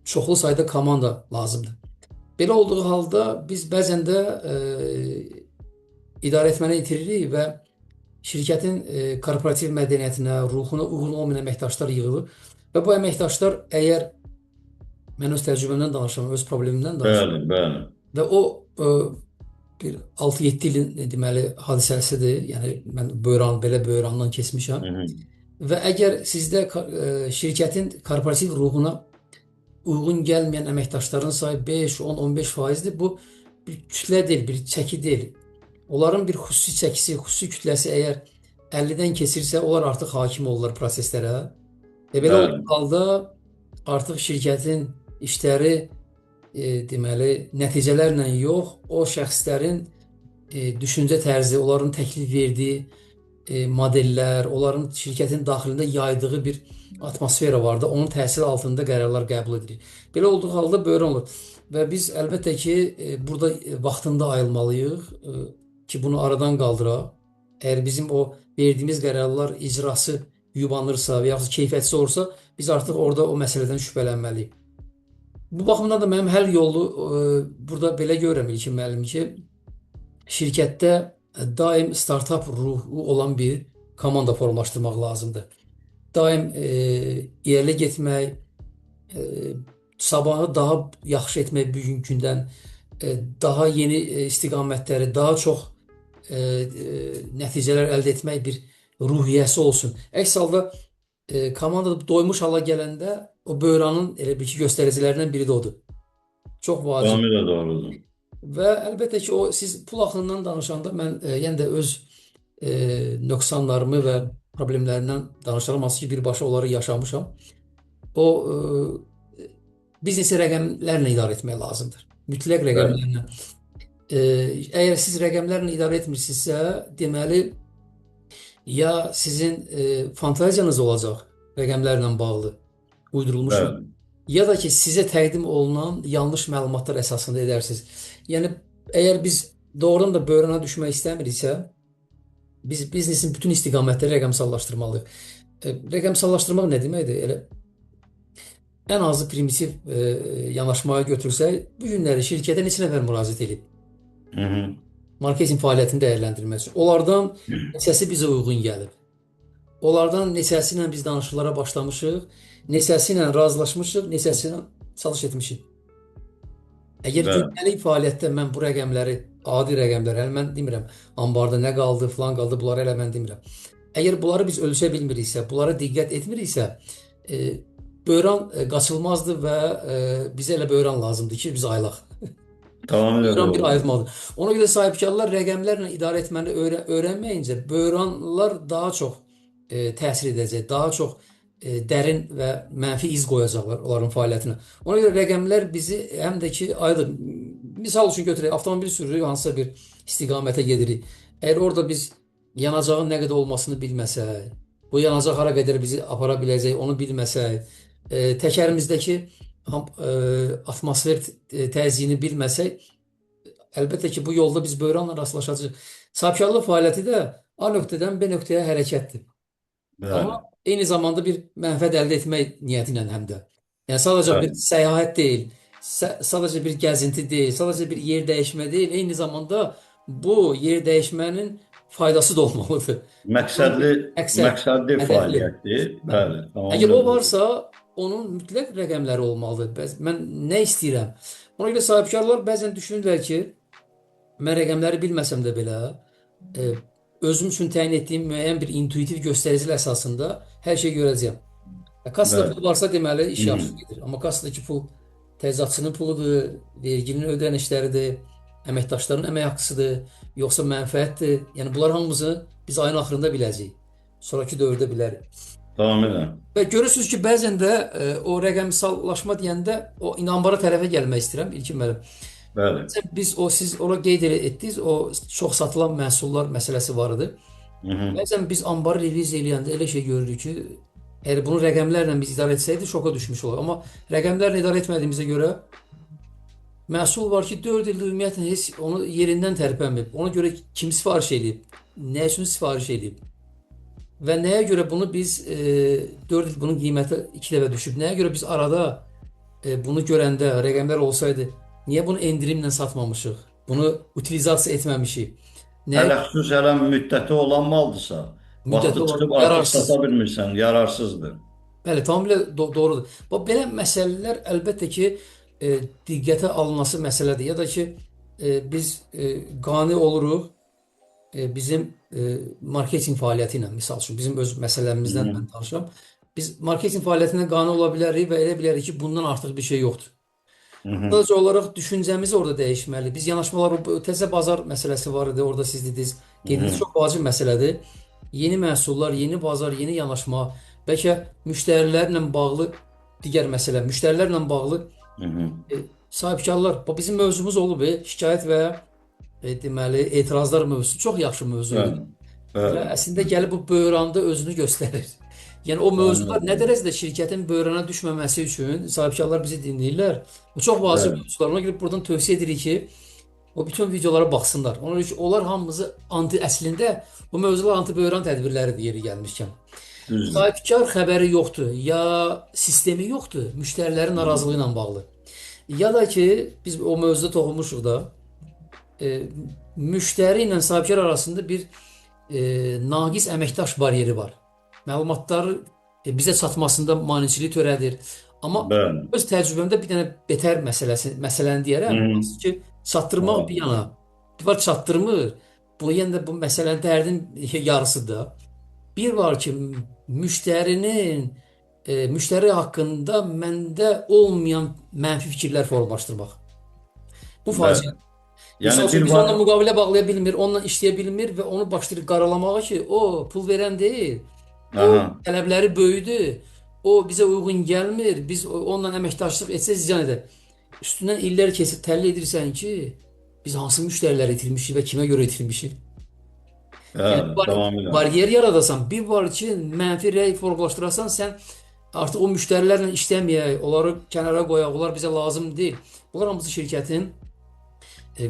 çoxlu sayda komanda lazımdır. Belə olduğu halda biz bəzən də idarə etməni itiririk və şirkətin korporativ mədəniyyətinə, ruhuna uyğun olmayan əməkdaşlar yığılır və bu əməkdaşlar əgər mən öz təcrübəmdən danışıram, öz problemimdən danışıram Bəli, bəli. və o bir 6-7 ilin deməli hadisəsidir. Yəni mən belə böhrandan keçmişəm. Hı -hı. Və əgər sizdə şirkətin korporativ ruhuna uyğun gəlməyən əməkdaşların sayı 5, 10, 15 faizdir. Bu bir kütlə deyil, bir çəki deyil. Onların bir xüsusi çəkisi, xüsusi kütləsi əgər 50-dən keçirsə, onlar artıq hakim olurlar proseslərə. Və belə Bəli. olduğu halda artıq şirkətin işləri deməli nəticələrlə yox, o şəxslərin düşüncə tərzi, onların təklif verdiyi modellər, onların şirkətin daxilində yaydığı bir atmosfera vardı. Onun təsiri altında qərarlar qəbul edilir. Belə olduğu halda böhran olur. Və biz əlbəttə ki, burada vaxtında ayılmalıyıq ki, bunu aradan qaldıraq. Əgər bizim o verdiyimiz qərarlar icrası yubanırsa və yaxud keyfiyyətsiz olursa, biz artıq orada o məsələdən şübhələnməliyik. Bu baxımdan da mənim həll yolu burada belə görürəm İlkin müəllim ki, şirkətdə daim startap ruhu olan bir komanda formalaşdırmaq lazımdır. Daim irəli getmək, Sabahı daha yaxşı etmək bugünkü gündən, daha yeni istiqamətləri, daha çox nəticələr əldə etmək bir ruhiyyəsi olsun. Əks halda komanda doymuş hala gələndə o böhranın elə bil ki, göstəricilərindən biri də odur. Çox vacib. Tamamilə doğrudur. Və əlbəttə ki, o siz pul axınından danışanda mən yenə də öz nöqsanlarımı və problemlərindən danışaram, hansı ki, birbaşa onları yaşamışam. O biznesi rəqəmlərlə idarə etmək lazımdır. Mütləq Bəli. rəqəmlərlə. E, Əgər siz rəqəmlərlə idarə etmirsinizsə, deməli ya sizin fantaziyanız olacaq rəqəmlərlə bağlı uydurulmuş, Bəli. ya da ki sizə təqdim olunan yanlış məlumatlar əsasında edərsiniz. Yəni əgər biz doğrudan da böhrana düşmək istəmiriksə, biz biznesin bütün istiqamətləri rəqəmsallaşdırmalıyıq. Rəqəmsallaşdırmaq nə deməkdir? Elə ən azı primitiv yanaşmaya götürsək, bu günləri şirkətə neçə nəfər müraciət edib? Hı -hı. Marketinq fəaliyyətini dəyərləndirmək üçün. Onlardan neçəsi bizə uyğun gəlib? Onlardan neçəsi ilə biz danışıqlara başlamışıq, neçəsi ilə razılaşmışıq, neçəsi ilə satış etmişik. Əgər Bəli. gündəlik fəaliyyətdə mən bu rəqəmləri, adi rəqəmlər, hələ mən demirəm, ambarda nə qaldı, filan qaldı, bunları hələ mən demirəm. Əgər bunları biz ölçə bilmiriksə, bunlara diqqət etmiriksə, e, böhran qaçılmazdır və bizə elə böhran lazımdır ki, biz ayılaq. Tamamilə Böhran bir doğrudur. ayılmalıdır. Ona görə sahibkarlar rəqəmlərlə idarə etməni öyrənməyincə böhranlar daha çox təsir edəcək, daha çox dərin və mənfi iz qoyacaqlar onların fəaliyyətinə. Ona görə rəqəmlər bizi həm də ki ayılır. Misal üçün götürək, avtomobil sürürük, hansısa bir istiqamətə gedirik. Əgər orada biz yanacağın nə qədər olmasını bilməsək, bu yanacaq hara qədər bizi apara biləcək, onu bilməsək, təkərimizdəki atmosfer təzyiqini bilməsək, əlbəttə ki, bu yolda biz böhranla rastlaşacağıq. Sahibkarlıq fəaliyyəti də A nöqtədən B nöqtəyə hərəkətdir. Bəli. Amma eyni zamanda bir mənfəət əldə etmək niyyəti ilə həm də. Yəni sadəcə bir Bəli. səyahət deyil, sadəcə bir gəzinti deyil, sadəcə bir yer dəyişmə deyil, eyni zamanda bu yer dəyişmənin faydası da olmalıdır. Bunun bir Məqsədli, məqsəd, məqsədli hədəfli. fəaliyyətdir. Bəli. Bəli, Əgər tamamilə o doğru. varsa, onun mütləq rəqəmləri olmalıdır. Bəs mən nə istəyirəm? Ona görə sahibkarlar bəzən düşünürlər ki, mən rəqəmləri bilməsəm də belə, e, özüm üçün təyin etdiyim müəyyən bir intuitiv göstəricilər əsasında hər şeyi görəcəyəm. Kassada Bəli. pul varsa deməli Hı iş -hı. yaxşı gedir. Amma kassadakı pul təchizatçının puludur, verginin ödənişləridir, əməkdaşların əmək haqqısıdır, yoxsa mənfəətdir. Yəni bunlar hamımızı biz ayın axırında biləcəyik. Sonrakı dövrdə bilərik. Tamamilə. Və görürsünüz ki, bəzən də o rəqəmsallaşma deyəndə o inambara tərəfə gəlmək istəyirəm İlkin müəllim. Bəli. Bəzən biz o siz ora qeyd etdiniz, o çox satılan məhsullar məsələsi var idi. Hı -hı. Bəzən biz ambarı reviziya eləyəndə elə şey görürük ki, əgər bunu rəqəmlərlə biz idarə etsəydik şoka düşmüş olar. Amma rəqəmlərlə idarə etmədiyimizə görə məhsul var ki, 4 ildir ümumiyyətlə heç onu yerindən tərpənməyib. Ona görə kim sifariş eləyib, nə üçün sifariş eləyib və nəyə görə bunu biz 4 il bunun qiyməti 2 dəfə düşüb? Nəyə görə biz arada bunu görəndə rəqəmlər olsaydı, niyə bunu endirimlə satmamışıq? Bunu utilizasiya etməmişik? Nəyə Hələ xüsusən müddəti olan maldısa, müddəti vaxtı olan çıxıb artıq yararsız. sata bilmirsən, yararsızdır. Bəli, tamamilə doğrudur. Bax belə məsələlər əlbəttə ki, diqqətə alınması məsələdir. Ya da ki, biz qane oluruq bizim marketinq fəaliyyəti ilə, misal üçün bizim öz Hı məsələmizdən -hı. mən danışıram. Biz marketinq fəaliyyətindən qane ola bilərik və elə bilərik ki, bundan artıq bir şey yoxdur. Hı -hı. Sadəcə olaraq düşüncəmizi orada dəyişməli. Biz yanaşmalar, o təzə bazar məsələsi var idi, orada siz dediniz, Hı qeyd etdiniz, -hı. çox vacib məsələdir. Yeni məhsullar, yeni bazar, yeni yanaşma, bəlkə müştərilərlə bağlı digər məsələ, müştərilərlə bağlı Hı -hı. e, sahibkarlar, bax bizim mövzumuz olub, şikayət və deməli etirazlar mövzusu çox yaxşı mövzu idi. Bəli. Və Bəli. əslində gəlib bu böhranda özünü göstərir. Yəni o Tamamilə mövzular nə doğru. dərəcədə şirkətin böhrana düşməməsi üçün sahibkarlar bizi dinləyirlər. Bu çox vacib Bəli. mövzular. Ona görə buradan tövsiyə edirik ki, o bütün videolara baxsınlar. Ona görə ki, onlar hamımızı anti əslində bu mövzular anti-böhran tədbirləridir yeri gəlmişkən. Düzdür. Sahibkar xəbəri yoxdur, ya sistemi yoxdur müştərilərin Hı -hı. narazılığı ilə bağlı. Ya da ki, biz o mövzuda toxunmuşuq da, e, müştəri ilə sahibkar arasında bir naqis əməkdaş baryeri var. Məlumatları bizə çatmasında maneçilik törədir. Amma Bəli. öz təcrübəmdə bir dənə betər məsələni Hı deyərəm. -hı. Hansı ki, çatdırmaq bir Maraqlı. yana, bir var çatdırmır. Bu yenə də bu məsələnin dərdin yarısıdır da. Bir var ki, müştərinin müştəri haqqında məndə olmayan mənfi fikirlər formalaşdırmaq. Bu Bəli. faciə. Yəni Misal üçün bir biz var. onunla müqavilə bağlaya bilmir, onunla işləyə bilmir və onu başlayır qaralamağa ki, o pul verən deyil. O Aha. tələbləri böyüdü. O bizə uyğun gəlmir. Biz onunla əməkdaşlıq etsək ziyan edər. Üstündən illər keçir, təhlil edirsən ki, biz hansı müştəriləri itirmişik və kimə görə itirmişik? Yəni Bəli, var, tamamilə. bariyer yaradasan, bir var ki, mənfi rəy formalaşdırasan, sən artıq o müştərilərlə işləməyək, onları kənara qoyaq, onlar bizə lazım deyil. Bunlar hamısı şirkətin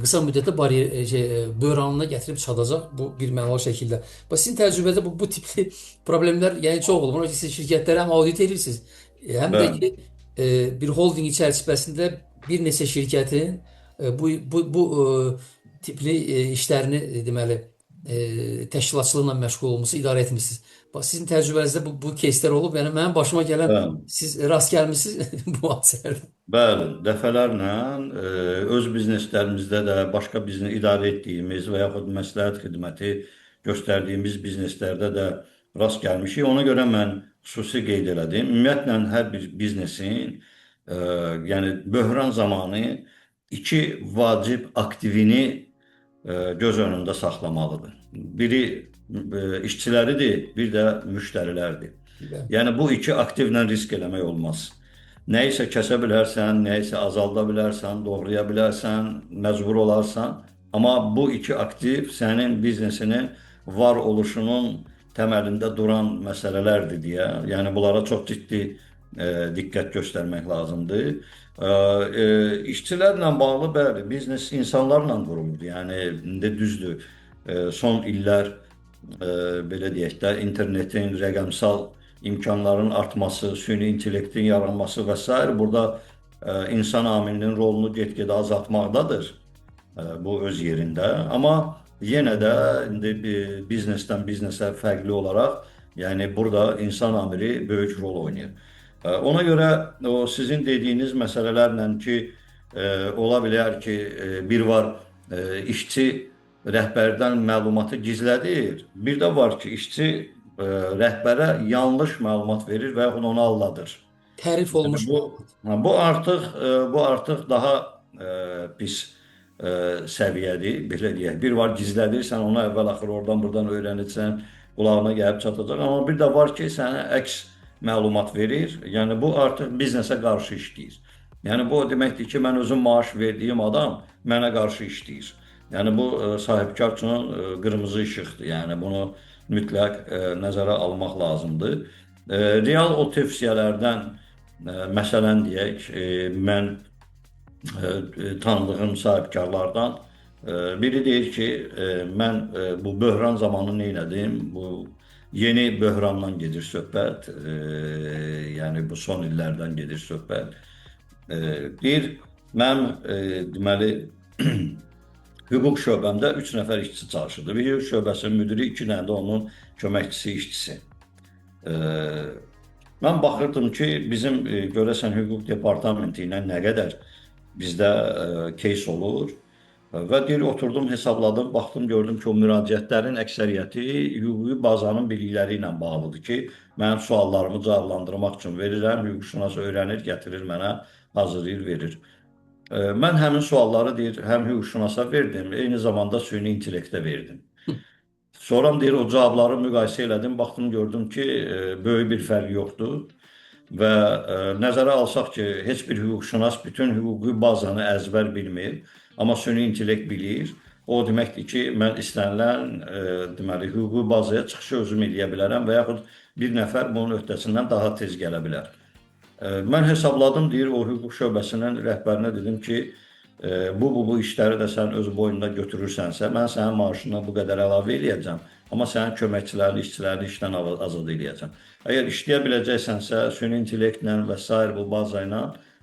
qısa müddətdə bariyer böhranına gətirib çıxardacaq bu bir mənalı şəkildə. Bax sizin təcrübədə bu tipli problemlər yəni çox olub. Ona görə siz şirkətləri həm audit edirsiniz, həm də Bəli. ki bir holding içərisində bir neçə şirkətin bu tipli işlərini deməli təşkilatçılıqla məşğul olmusunuz, idarə etmisiniz. Bax sizin təcrübənizdə bu keyslər olub. Yəni mənim başıma gələn Bəli. siz rast gəlmisiniz bu hadisələrdə. Bəli, dəfələrlə öz bizneslərimizdə də başqa biznes idarə etdiyimiz və yaxud məsləhət xidməti göstərdiyimiz bizneslərdə də rast gəlmişik. Ona görə mən xüsusi qeyd elədim. Ümumiyyətlə hər bir biznesin e, yəni böhran zamanı iki vacib aktivini göz önündə saxlamalıdır. Biri işçiləridir, bir də müştərilərdir. Bəli. Yəni bu iki aktivlə risk eləmək olmaz. Nəyisə kəsə bilərsən, nəyisə azalda bilərsən, doğraya bilərsən, məcbur olarsan. Amma bu iki aktiv sənin biznesinin var oluşunun təməlində duran məsələlərdir deyə, yəni bunlara çox ciddi diqqət göstərmək lazımdır. İşçilərlə bağlı bəli, biznes insanlarla qurulur. Yəni indi düzdür, son illər belə deyək də internetin rəqəmsal imkanların artması, süni intellektin yaranması və sair burada insan amilinin rolunu get-gedə azaltmaqdadır. Bu öz yerində. Amma yenə də indi biznesdən biznesə fərqli olaraq, yəni burada insan amili böyük rol oynayır. Ona görə o sizin dediyiniz məsələlərlə ki, ola bilər ki, bir var işçi rəhbərdən məlumatı gizlədir. Bir də var ki, işçi rəhbərə yanlış məlumat verir və yaxud onu aldadır. Tərif Yəni olunmuş bu məlumat. bu artıq daha pis səviyyədir, belə deyək. Bir var gizlədirsən, onu əvvəl-axır oradan buradan öyrənirsən, qulağına gəlib çatacaq. Amma bir də var ki, sənə əks məlumat verir. Yəni bu artıq biznesə qarşı işləyir. Yəni bu o deməkdir ki, mən özüm maaş verdiyim adam mənə qarşı işləyir. Yəni bu sahibkar üçün qırmızı işıqdır. Yəni bunu mütləq nəzərə almaq lazımdır. Real o tövsiyələrdən məsələn deyək, mən tanıdığım sahibkarlardan biri deyir ki, mən bu böhran zamanı nə elədim? Bu yeni böhrandan gedir söhbət, yəni bu son illərdən gedir söhbət. Deyir, mənim deməli hüquq şöbəmdə 3 nəfər işçi çalışırdı. Bir hüquq şöbəsinin müdiri, 2 dənə də onun köməkçisi işçisi. E, Mən baxırdım ki, bizim görəsən hüquq departamenti ilə nə qədər bizdə case olur və deyir oturdum, hesabladım, baxdım, gördüm ki, o müraciətlərin əksəriyyəti hüquqi bazanın bilikləri ilə bağlıdır ki, mənim suallarımı cavablandırmaq üçün verirəm, hüquqşünas öyrənir, gətirir mənə, hazırlayır, verir. Mən həmin sualları deyir, həm hüquqşünasa verdim, eyni zamanda süni intellektə verdim. Sonra deyir o cavabları müqayisə elədim, baxdım gördüm ki, böyük bir fərq yoxdur və nəzərə alsaq ki, heç bir hüquqşünas bütün hüquqi bazanı əzbər bilmir, amma süni intellekt bilir. O deməkdir ki, mən istənilən deməli hüquqi bazaya çıxışı özüm eləyə bilərəm və yaxud bir nəfər bunun öhdəsindən daha tez gələ bilər. Mən hesabladım, deyir o hüquq şöbəsinin rəhbərinə dedim ki, bu işləri də sən öz boynuna götürürsənsə, mən sənin maaşına bu qədər əlavə eləyəcəm, amma sənin köməkçilərini, işçilərini işdən azad eləyəcəm. Əgər işləyə biləcəksənsə, süni intellektlə və sair bu baza ilə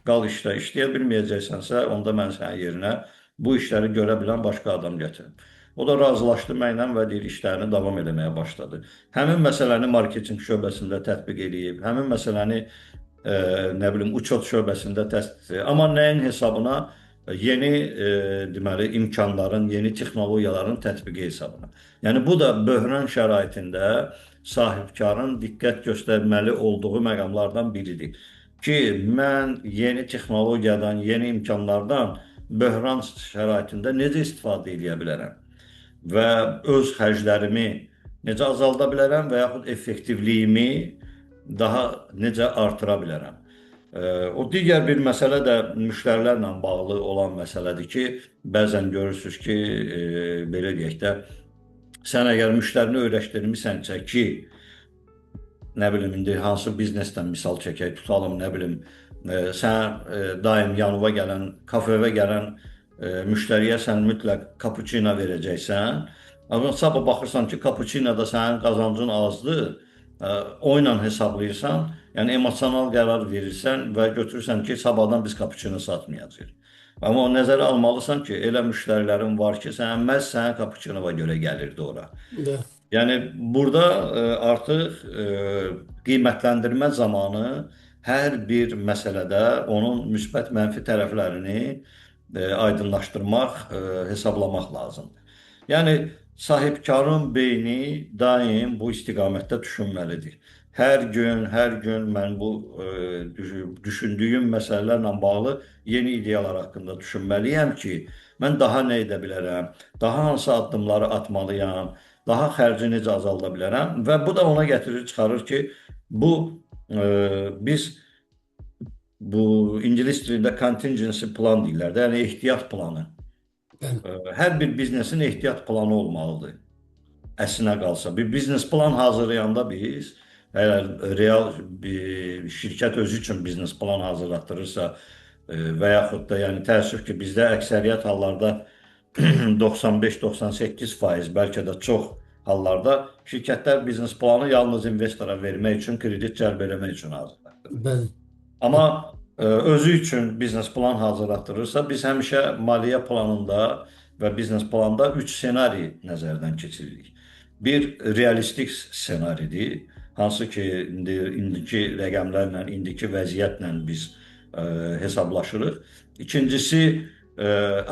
qal işlə, işləyə bilməyəcəksənsə, onda mən sənin yerinə bu işləri görə bilən başqa adam gətirim. O da razılaşdı mənlə və deyir işlərini davam eləməyə başladı. Həmin məsələni marketinq şöbəsində tətbiq eləyib, həmin məsələni nə bilim uçot şöbəsində test. Amma nəyin hesabına? Yeni deməli imkanların, yeni texnologiyaların tətbiqi hesabına. Yəni bu da böhran şəraitində sahibkarın diqqət göstərməli olduğu məqamlardan biridir. Ki mən yeni texnologiyadan, yeni imkanlardan böhran şəraitində necə istifadə edə bilərəm və öz xərclərimi necə azalda bilərəm və yaxud effektivliyimi daha necə artıra bilərəm. O digər bir məsələ də müştərilərlə bağlı olan məsələdir ki, bəzən görürsünüz ki, belə deyək də, sən əgər müştərini öyrəşdirmisənsə ki, nə bilim indi hansı biznesdən misal çəkək, tutalım, nə bilim, sən daim yanıva gələn, kafeyə gələn müştəriyə sən mütləq kapuçino verəcəksən. Amma sabah baxırsan ki, kapuçinoda sənin qazancın azdır, o ilə hesablayırsan, yəni emosional qərar verirsən və götürürsən ki, sabahdan biz kapuçino satmayacağıq. Amma o nəzərə almalısan ki, elə müştərilərin var ki, sən məhz sənin kapuçinova görə gəlirdi ora. Bəli. Yəni burada artıq qiymətləndirmə zamanı hər bir məsələdə onun müsbət mənfi tərəflərini aydınlaşdırmaq, hesablamaq lazımdır. Yəni sahibkarın beyni daim bu istiqamətdə düşünməlidir. Hər gün, hər gün mən bu düşündüyüm məsələlərlə bağlı yeni ideyalar haqqında düşünməliyəm ki, mən daha nə edə bilərəm, daha hansı addımları atmalıyam, daha xərci necə azalda bilərəm və bu da ona gətirir, çıxarır ki, bu biz bu ingilis dilində contingency plan deyirlər də, yəni ehtiyat planı. Bəli. Hər bir biznesin ehtiyat planı olmalıdır. Əslinə qalsa bir biznes plan hazırlayanda biz əgər real bir şirkət özü üçün biznes plan hazırlatdırırsa və yaxud da yəni təəssüf ki, bizdə əksəriyyət hallarda 95-98% bəlkə də çox hallarda şirkətlər biznes planı yalnız investora vermək üçün, kredit cəlb eləmək üçün hazırlatdırır. Bəli. Amma özü üçün biznes plan hazırlatdırırsa, biz həmişə maliyyə planında və biznes planda 3 ssenari nəzərdən keçiririk. Bir realistik ssenaridir, hansı ki indiki rəqəmlərlə, indiki vəziyyətlə biz hesablaşırıq. İkincisi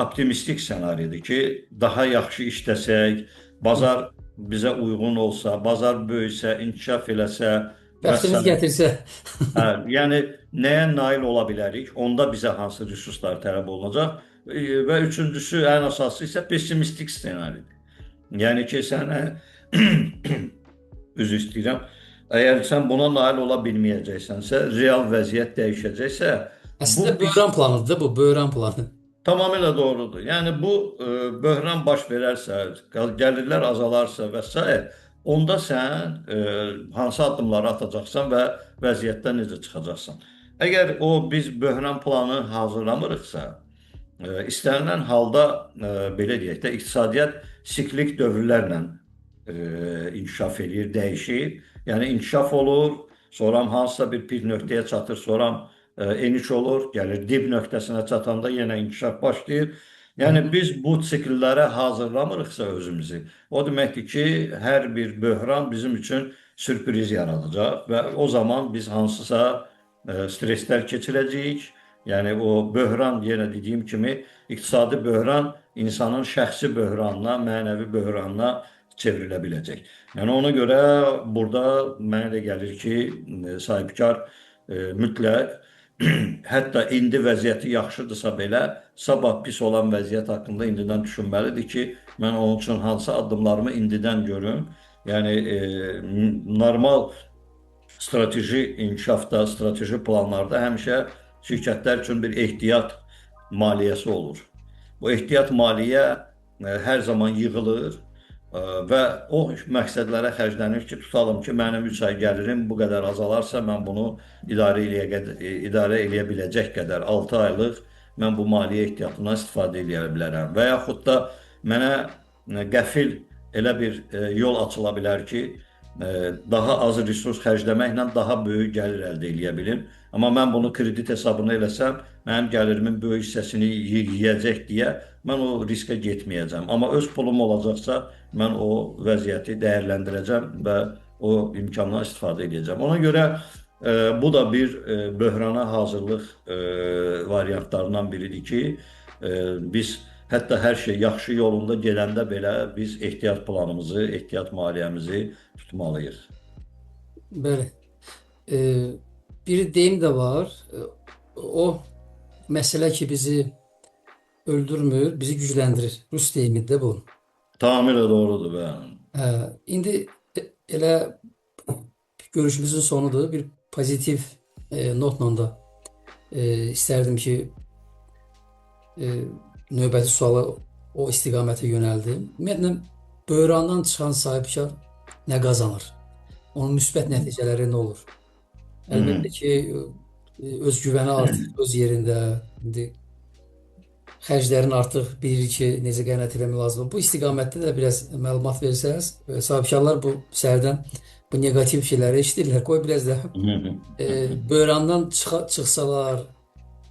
optimistik ssenaridir ki, daha yaxşı işləsək, bazar bizə uyğun olsa, bazar böyüsə, inkişaf eləsə və Bəxtimiz sair. gətirsə. Hə, yəni nəyə nail ola bilərik? Onda bizə hansı resurslar tələb olunacaq? Və üçüncüsü, ən əsası isə pessimistik ssenaridir. Yəni ki, sənə üzr istəyirəm. Əgər sən buna nail ola bilməyəcəksənsə, real vəziyyət dəyişəcəksə, bu Əslində biz böhran planıdır da bu, böhran planı. tamamilə doğrudur. Yəni bu böhran baş verərsə, gəlirlər azalarsa və sair, onda sən hansı addımları atacaqsan və vəziyyətdən necə çıxacaqsan. Əgər o biz böhran planı hazırlamırıqsa, istənilən halda belə deyək də iqtisadiyyat siklik dövrlərlə inkişaf eləyir, dəyişir. Yəni inkişaf olur, sonra hansısa bir pik nöqtəyə çatır, sonra eniş olur, gəlir dib nöqtəsinə çatanda yenə inkişaf başlayır. Hı Yəni hı. biz bu sikllərə hazırlamırıqsa özümüzü, o deməkdir ki, hər bir böhran bizim üçün sürpriz yaradacaq və o zaman biz hansısa streslər keçirəcəyik. Yəni o böhran yenə dediyim kimi iqtisadi böhran insanın şəxsi böhranına, mənəvi böhranına çevrilə biləcək. Yəni ona görə burada mənə də gəlir ki, sahibkar mütləq hətta indi vəziyyəti yaxşıdırsa belə, sabah pis olan vəziyyət haqqında indidən düşünməlidir ki, mən onun üçün hansı addımlarımı indidən görüm. Yəni normal strateji inkişafda, strateji planlarda həmişə şirkətlər üçün bir ehtiyat maliyyəsi olur. Bu ehtiyat maliyyə hər zaman yığılır və o məqsədlərə xərclənir ki, tutalım ki, mənim 3 ay gəlirim bu qədər azalarsa, mən bunu idarə eləyə biləcək qədər 6 aylıq mən bu maliyyə ehtiyatından istifadə eləyə bilərəm. Və yaxud da mənə qəfil elə bir yol açıla bilər ki, daha az resurs xərcləməklə daha böyük gəlir əldə eləyə bilim. Amma mən bunu kredit hesabına eləsəm, mənim gəlirimin böyük hissəsini yeyəcək deyə mən o riskə getməyəcəm. Amma öz pulum olacaqsa, mən o vəziyyəti dəyərləndirəcəm və o imkandan istifadə edəcəm. Ona görə Bu da bir böhrana hazırlıq variantlarından biridir ki, biz hətta hər şey yaxşı yolunda gedəndə belə biz ehtiyat planımızı, ehtiyat maliyyəmizi tutmalıyıq. Bəli. E, bir deyim də var. O məsələ ki bizi öldürmür, bizi gücləndirir. Rus deyimidir də bu. Tamamilə doğrudur, bəli. İndi elə görüşümüzün sonudur. Bir pozitiv notla da istərdim ki növbəti sualı o istiqamətə yönəldim. Ümumiyyətlə böhrandan çıxan sahibkar nə qazanır? Onun müsbət nəticələri nə olur? Əlbəttə ki, özgüvəni artır öz yerində. İndi xərclərin artıq bilir ki, necə qənaət eləmək lazımdır. Bu istiqamətdə də biraz məlumat versəniz, sahibkarlar bu səhərdən bu neqativ şeyləri eşidirlər. Qoy biraz da böhrandan çıxsalar,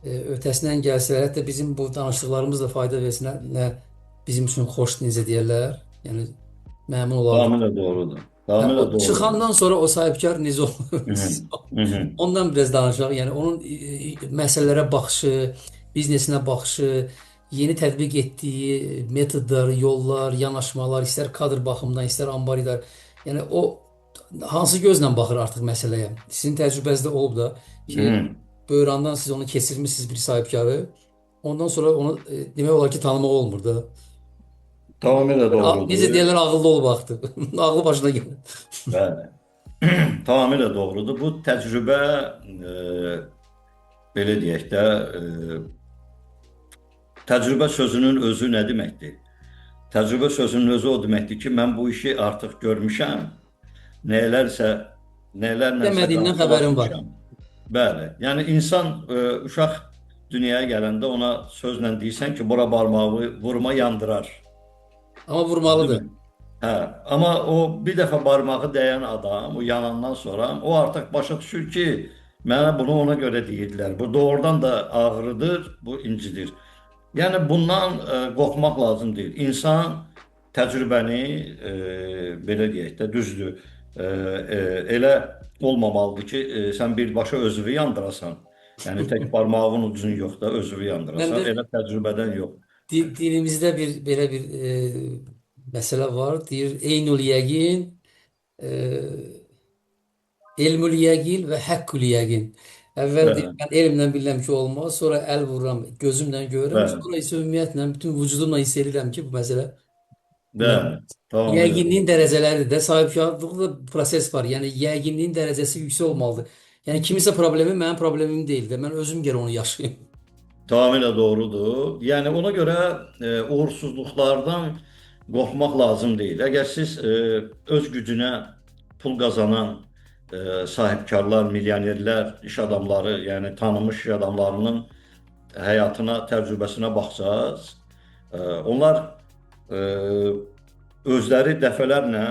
ötəsindən gəlsələr, hətta bizim bu danışdıqlarımız da fayda versin, nə bizim üçün xoş necə deyirlər. Yəni məmnun olardım. Tamamilə doğrudur. Hə, Tamamilə o doğrudur. çıxandan sonra o sahibkar necə olur? Ondan biraz danışaq. Yəni onun məsələlərə baxışı, biznesinə baxışı, yeni tətbiq etdiyi metodlar, yollar, yanaşmalar, istər kadr baxımından, istər ambar idarə. Yəni o hansı gözlə baxır artıq məsələyə? Sizin təcrübənizdə olub da ki, böhrandan siz onu keçirmisiniz bir sahibkarı. Ondan sonra onu demək olar ki, tanımaq olmur da. Tamamilə Necə doğrudur. deyirlər, ağıllı olub axdı. Ağlı başına gəlir. Bəli. Tamamilə doğrudur. Bu təcrübə belə deyək də, təcrübə sözünün özü nə deməkdir? Təcrübə sözünün özü o deməkdir ki, mən bu işi artıq görmüşəm. Nələrsə, nələrlənsə Demədiyindən xəbərim var. Bəli. Yəni insan uşaq dünyaya gələndə ona sözlə deyirsən ki, bura barmağı vurma yandırar. Amma vurmalıdır. Hə, amma o bir dəfə barmağı dəyən adam, o yanandan sonra o artıq başa düşür ki, mənə bunu ona görə deyirdilər. Bu doğrudan da ağrıdır, bu incidir. Yəni bundan qorxmaq lazım deyil. İnsan təcrübəni belə deyək də, düzdür, elə olmamalıdır ki, sən birbaşa özünü yandırasan. Yəni tək barmağın ucun yox da özünü yandırasan. Məndə Elə təcrübədən yox. Dilimizdə bir belə bir məsələ var. Deyir eynül yəqin, e, elmül yəqin və həqqül yəqin. Əvvəl deyir, Bəli, mən elmlə bilirəm ki, olmaz, sonra əl vururam, gözümlə görürəm, bəli, sonra isə ümumiyyətlə bütün vücudumla hiss edirəm ki, bu məsələ bəli. Tamamilə yəqinliyin doğru. dərəcələri də sahibkarlıqda proses var. Yəni yəqinliyin dərəcəsi yüksək olmalıdır. Yəni kimisə problemi mənim problemim deyil də. Mən özüm gərək onu yaşayım. Tamamilə doğrudur. Yəni ona görə uğursuzluqlardan qorxmaq lazım deyil. Əgər siz öz gücünə pul qazanan sahibkarlar, milyonerlər, iş adamları, yəni tanınmış iş adamlarının həyatına, təcrübəsinə baxsaz, onlar özləri dəfələrlə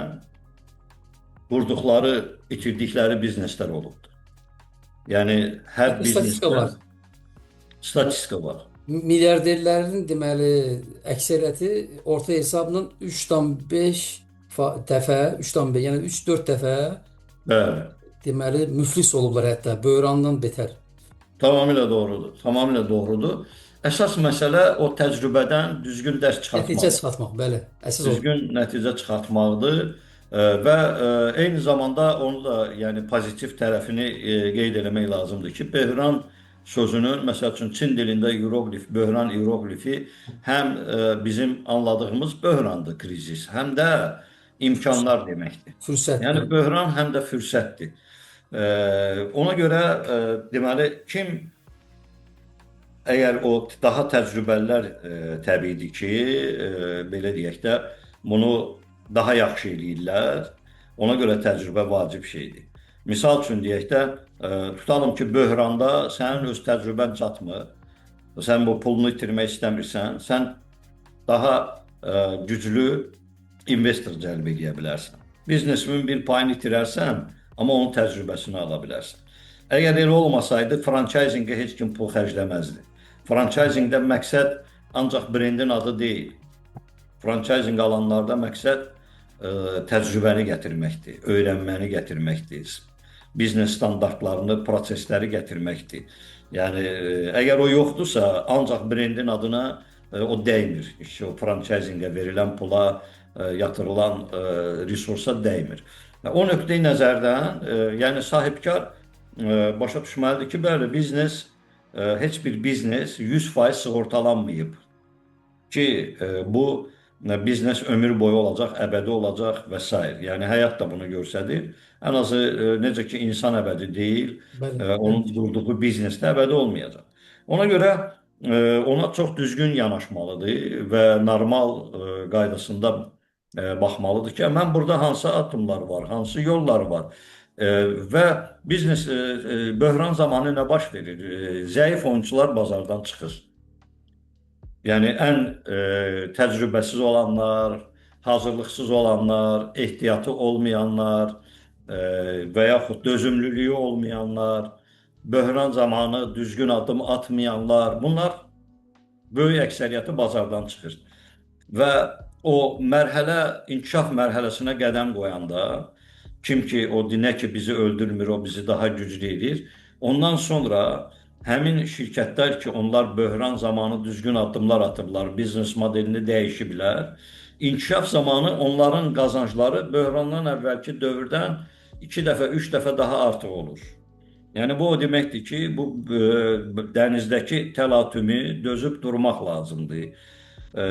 qurduqları, itirdikləri bizneslər olubdur. Yəni hər Hətta statistika biznesdə var. Statistika var. Milyarderlərin deməli əksəriyyəti orta hesabla 3,5 dəfə, 3,5, yəni 3-4 dəfə Bəli. deməli müflis olublar hətta böhrandan betər. Tamamilə doğrudur. Tamamilə doğrudur. Əsas məsələ o təcrübədən düzgün dərs Nəticə çıxartmaqdır. çıxartmaq, bəli. Əsas odur. Düzgün nəticə çıxartmaqdır və eyni zamanda onu da yəni pozitiv tərəfini qeyd eləmək lazımdır ki, böhran sözünün məsəl üçün Çin dilində hieroqlif, böhran hieroqlifi həm bizim anladığımız böhrandır, krizis, həm də imkanlar deməkdir. Fürsət, Yəni bəli. böhran həm də fürsətdir. Ona görə deməli kim əgər o daha təcrübəlilər təbiidir ki, belə deyək də, bunu daha yaxşı eləyirlər. Ona görə təcrübə vacib şeydir. Misal üçün deyək də, tutalım ki, böhranda sənin öz təcrübən çatmır. Sən bu pulunu itirmək istəmirsən, sən daha güclü investor cəlb edə bilərsən. Biznesinin bir payını itirərsən, amma onun təcrübəsini ala bilərsən. Əgər elə olmasaydı, franchisinqə heç kim pul xərcləməzdi. Franchisinqdə məqsəd ancaq brendin adı deyil. Franchising alanlarda məqsəd təcrübəni gətirməkdir, öyrənməni gətirməkdir. biznes standartlarını, prosesləri gətirməkdir. Yəni əgər o yoxdursa, ancaq brendin adına o dəymir. İşte o franchisinqə verilən pula, yatırılan resursa dəymir. O nöqteyi nəzərdən, yəni sahibkar başa düşməlidir ki, bəli, biznes heç bir biznes 100% sığortalanmayıb ki, bu biznes ömür boyu olacaq, əbədi olacaq və sair. Yəni həyat da bunu göstərir. Ən azı necə ki insan əbədi deyil, Bəli, onun təbii ki. qurduğu biznes də əbədi olmayacaq. Ona görə ona çox düzgün yanaşmalıdır və normal qaydasında baxmalıdır ki, mən burada hansı addımlar var, hansı yollar var. Və biznes böhran zamanı nə baş verir? Zəif oyunçular bazardan çıxır. Yəni ən təcrübəsiz olanlar, hazırlıqsız olanlar, ehtiyatı olmayanlar və yaxud dözümlülüyü olmayanlar, böhran zamanı düzgün addım atmayanlar, bunlar böyük əksəriyyəti bazardan çıxır. Və o mərhələ, inkişaf mərhələsinə qədəm qoyanda, kim ki o nə ki bizi öldürmür, o bizi daha güclü edir. Ondan sonra həmin şirkətlər ki, onlar böhran zamanı düzgün addımlar atıblar, biznes modelini dəyişiblər. İnkişaf zamanı onların qazancları böhrandan əvvəlki dövrdən 2 dəfə, 3 dəfə daha artıq olur. Yəni bu o deməkdir ki, bu dənizdəki təlatümü dözüb durmaq lazımdır.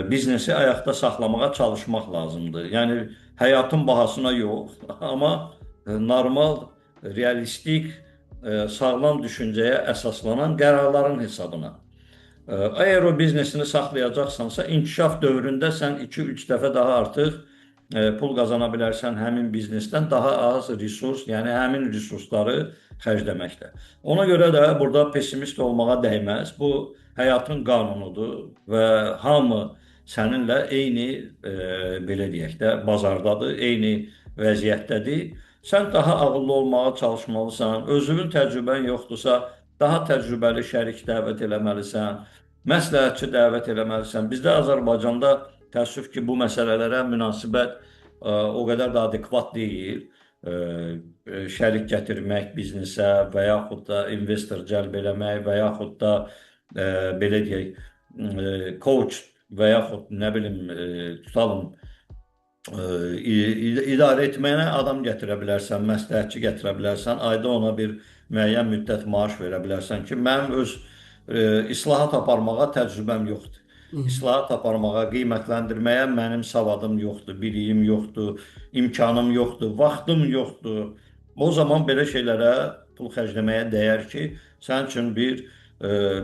Biznesi ayaqda saxlamağa çalışmaq lazımdır. Yəni həyatın bahasına yox, amma normal, realistik, sağlam düşüncəyə əsaslanan qərarların hesabına. Əgər o biznesini saxlayacaqsansa, inkişaf dövründə sən 2-3 dəfə daha artıq pul qazana bilərsən həmin biznesdən daha az resurs, yəni həmin resursları xərcləməklə. Ona görə də burada pessimist olmağa dəyməz. Bu həyatın qanunudur və hamı səninlə eyni belə deyək də bazardadır, eyni vəziyyətdədir. Sən daha ağıllı olmağa çalışmalısan. Özünün təcrübən yoxdursa, daha təcrübəli şərik dəvət eləməlisən, məsləhətçi dəvət eləməlisən. Bizdə Azərbaycanda təəssüf ki, bu məsələlərə münasibət o qədər də adekvat deyil. Şərik gətirmək biznesə və yaxud da investor cəlb eləmək və yaxud da belə deyək, coach və yaxud nə bilim tutalım idarə etməyinə adam gətirə bilərsən, məsləhətçi gətirə bilərsən, ayda ona bir müəyyən müddət maaş verə bilərsən ki, mənim öz islahat aparmağa təcrübəm yoxdur. İslahat aparmağa, qiymətləndirməyə mənim savadım yoxdur, biliyim yoxdur, imkanım yoxdur, vaxtım yoxdur. O zaman belə şeylərə pul xərcləməyə dəyər ki, sənin üçün bir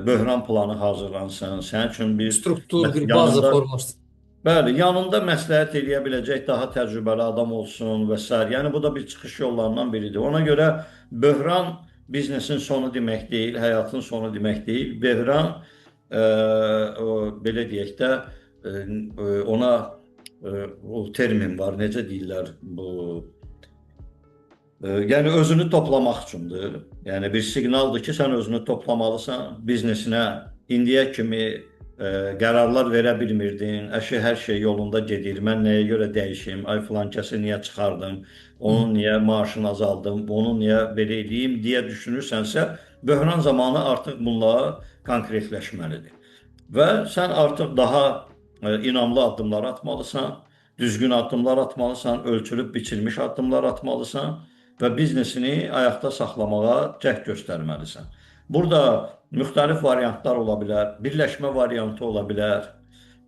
böhran planı hazırlansın, sənin üçün bir Struktur, bir baza yanında formalaşdır. Bəli, yanında məsləhət eləyə biləcək daha təcrübəli adam olsun və sair. Yəni bu da bir çıxış yollarından biridir. Ona görə böhran biznesin sonu demək deyil, həyatın sonu demək deyil. Böhran o, belə deyək də ona o termin var, necə deyirlər bu yəni özünü toplamaq üçündür. Yəni bir siqnaldır ki, sən özünü toplamalısan, biznesinə indiyə kimi qərarlar verə bilmirdin. Əşi hər şey yolunda gedir. Mən nəyə görə dəyişim? Ay filan kəsi niyə çıxardım? Onun niyə maaşını azaldım? Onu niyə belə eləyim deyə düşünürsənsə, böhran zamanı artıq bunlar konkretləşməlidir. Və sən artıq daha inamlı addımlar atmalısan, düzgün addımlar atmalısan, ölçülüb biçilmiş addımlar atmalısan və biznesini ayaqda saxlamağa cəhd göstərməlisən. Burada müxtəlif variantlar ola bilər, birləşmə variantı ola bilər,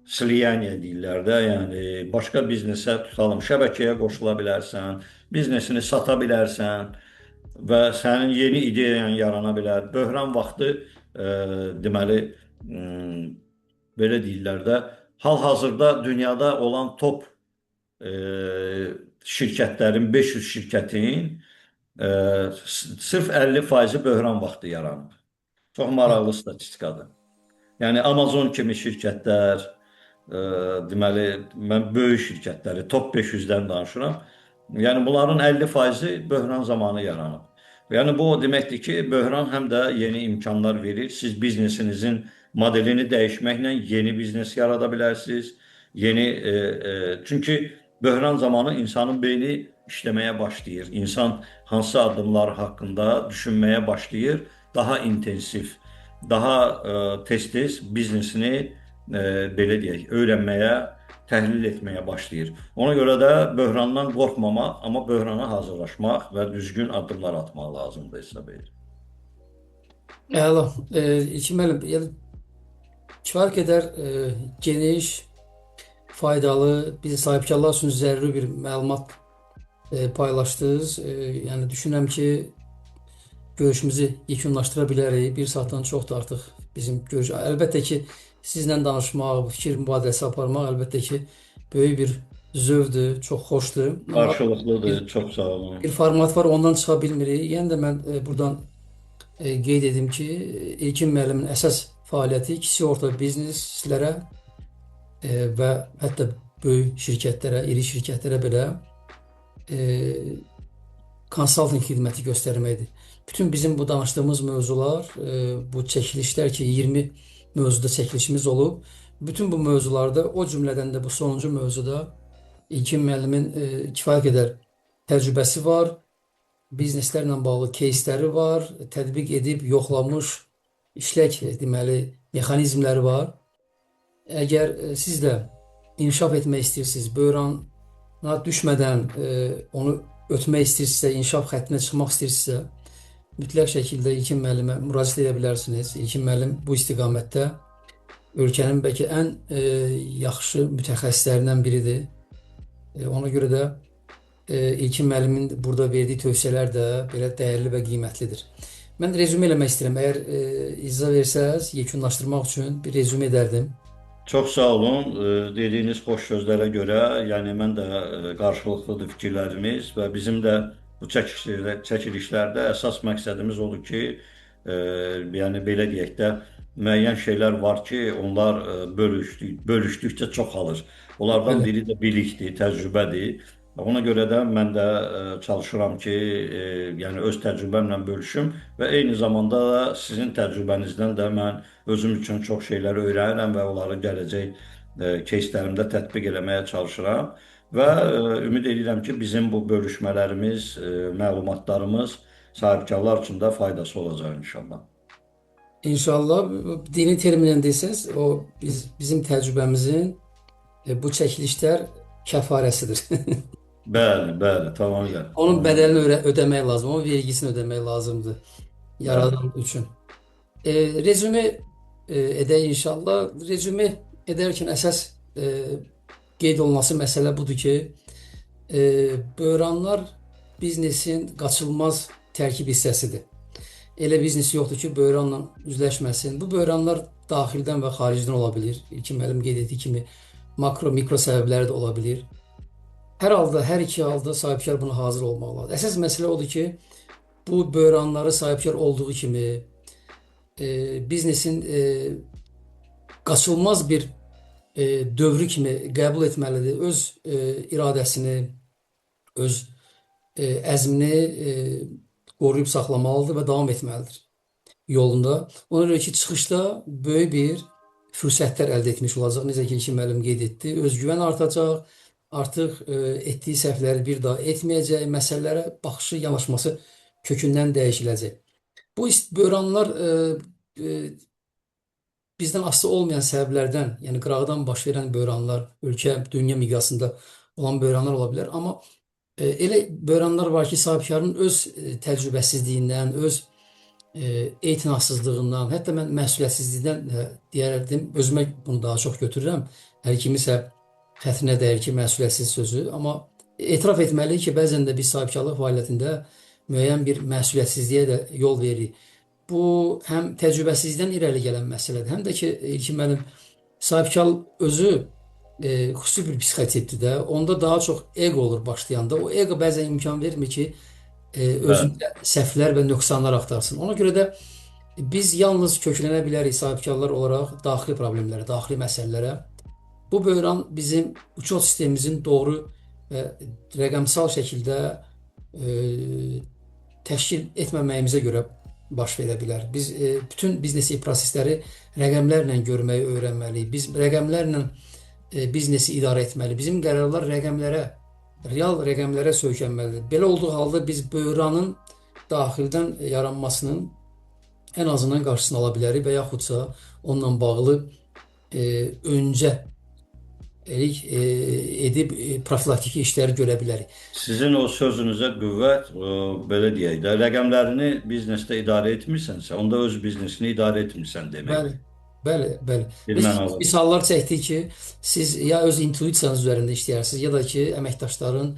sliyaniya deyirlər də, yəni başqa biznesə tutalım, şəbəkəyə qoşula bilərsən, biznesini sata bilərsən və sənin yeni ideyan yarana bilər. Böhran vaxtı deməli belə deyirlər də, hal-hazırda dünyada olan top e, şirkətlərin 500 şirkətin sırf 50%-i böhran vaxtı yaranıb. Çox maraqlı statistikadır. Yəni Amazon kimi şirkətlər, deməli mən böyük şirkətləri, top 500-dən danışıram. Yəni bunların 50%-i böhran zamanı yaranıb. Yəni bu o deməkdir ki, böhran həm də yeni imkanlar verir. Siz biznesinizin modelini dəyişməklə yeni biznes yarada bilərsiniz. Yeni çünki böhran zamanı insanın beyni işləməyə başlayır. İnsan hansı addımlar haqqında düşünməyə başlayır, daha intensiv, daha tez-tez biznesini belə deyək, öyrənməyə, təhlil etməyə başlayır. Ona görə də böhrandan qorxmamaq, amma böhrana hazırlaşmaq və düzgün addımlar atmaq lazımdır hesab edirəm. Əla. İlkin müəllim, yəni kifayət qədər geniş, faydalı, biz sahibkarlar üçün zəruri bir məlumat paylaşdınız. Yəni düşünürəm ki, görüşümüzü yekunlaşdıra bilərik. Bir saatdan çoxdur artıq bizim görüş. Əlbəttə ki, sizlə danışmaq, fikir mübadiləsi aparmaq əlbəttə ki, böyük bir zövqdür, çox xoşdur. Amma bir, Qarşılıqlıdır. Çox sağ olun. bir format var, ondan çıxa bilmirik. Yenə də mən buradan qeyd edim ki, İlkin müəllimin əsas fəaliyyəti kiçik orta bizneslərə və hətta böyük şirkətlərə, iri şirkətlərə belə konsalting xidməti göstərməkdir. Bütün bizim bu danışdığımız mövzular, bu çəkilişlər ki, 20 mövzuda çəkilişimiz olub. Bütün bu mövzularda, o cümlədən də bu sonuncu mövzuda İlkin müəllimin kifayət qədər təcrübəsi var, bizneslərlə bağlı кейsləri var, tətbiq edib yoxlamış işlək deməli mexanizmləri var. Əgər siz də inkişaf etmək istəyirsiniz, böhrana düşmədən onu ötmək istəyirsinizsə, inkişaf xəttinə çıxmaq istəyirsinizsə, mütləq şəkildə İlkin müəllimə müraciət edə bilərsiniz. İlkin müəllim bu istiqamətdə ölkənin bəlkə ən yaxşı mütəxəssislərindən biridir. Ona görə də İlkin müəllimin burada verdiyi tövsiyələr də belə dəyərli və qiymətlidir. Mən rezüme eləmək istəyirəm. Əgər icazə versəz, yekunlaşdırmaq üçün bir rezüme edərdim. Çox sağ olun. Dediyiniz xoş sözlərə görə, yəni mən də qarşılıqlıdır fikirlərimiz və bizim də bu çəkilişlərdə əsas məqsədimiz odur ki, yəni belə deyək də, müəyyən şeylər var ki, onlar bölüşdükcə çoxalır. Onlardan Bəli. biri də bilikdir, təcrübədir. Ona görə də mən də çalışıram ki, yəni öz təcrübəmlə bölüşüm və eyni zamanda da sizin təcrübənizdən də mən özüm üçün çox şeylər öyrənirəm və onları gələcək кейslərimdə tətbiq eləməyə çalışıram və ümid edirəm ki, bizim bu bölüşmələrimiz, məlumatlarımız sahibkarlar üçün də faydası olacaq inşallah. İnşallah dini terminlə desəz, o bizim təcrübəmizin bu çəkilişlər kəfarəsidir. Bəli, bəli, tamamilə, Onun tamamilə. bədəlini ödəmək lazım, onun vergisini ödəmək lazımdır Bəli. yaradan üçün. Rezüme edək inşallah. Rezüme edərkən əsas qeyd olunası məsələ budur ki, böhranlar biznesin qaçılmaz tərkib hissəsidir. Elə biznes yoxdur ki, böhranla üzləşməsin. Bu böhranlar daxildən və xaricdən ola bilir. İlkin müəllim qeyd etdiyi kimi makro, mikro səbəbləri də ola bilir. Hər halda, hər iki halda sahibkar buna hazır olmaq lazımdır. Əsas məsələ odur ki, bu böhranları sahibkar olduğu kimi biznesin qaçılmaz bir dövrü kimi qəbul etməlidir. Öz iradəsini, öz əzmini qoruyub saxlamalıdır və davam etməlidir yolunda. Ona görə ki, çıxışda böyük bir fürsətlər əldə etmiş olacaq. Necə ki, İlkin müəllim qeyd etdi. Özgüvən artacaq, artıq etdiyi səhvləri bir daha etməyəcək, məsələlərə baxışı, yanaşması kökündən dəyişiləcək. Bu böhranlar bizdən asılı olmayan səbəblərdən, yəni qıraqdan baş verən böhranlar, ölkə, dünya miqyasında olan böhranlar ola bilər. Amma elə böhranlar var ki, sahibkarın öz təcrübəsizliyindən, öz etinasızlığından, hətta mən məsuliyyətsizlikdən deyərdim, özümə bunu daha çox götürürəm. Hər kimisə xətrinə dəyir ki, məsuliyyətsiz sözü, amma etiraf etməliyik ki, bəzən də biz sahibkarlıq fəaliyyətində müəyyən bir məsuliyyətsizliyə də yol veririk. Bu həm təcrübəsizlikdən irəli gələn məsələdir, həm də ki, İlkin müəllim, sahibkar özü xüsusi bir psixotipdir də. Onda daha çox ego olur başlayanda. O ego bəzən imkan vermir ki, özündə səhvlər və nöqsanlar axtarsın. Ona görə də biz yalnız köklənə bilərik sahibkarlar olaraq daxili problemlərə, daxili məsələlərə. Bu böhran bizim uçot sistemimizin doğru və rəqəmsal şəkildə təşkil etməməyimizə görə baş verə bilər. Biz bütün biznes prosesləri rəqəmlərlə görməyi öyrənməliyik. Biz rəqəmlərlə biznesi idarə etməli. Bizim qərarlar rəqəmlərə real rəqəmlərə söykənməlidir. Belə olduğu halda biz böhranın daxildən yaranmasının ən azından qarşısını ala bilərik və yaxudsa onunla bağlı öncə edib profilaktiki işləri görə bilərik. Sizin o sözünüzə qüvvət, belə deyək də, rəqəmlərini biznesdə idarə etmirsənsə, onda öz biznesini idarə etmirsən Bəli, deməkdir. bəli, bəli. Bir Biz mənalıdır. misallar çəkdik ki, siz ya öz intuisiyanız üzərində işləyərsiniz, ya da ki, əməkdaşların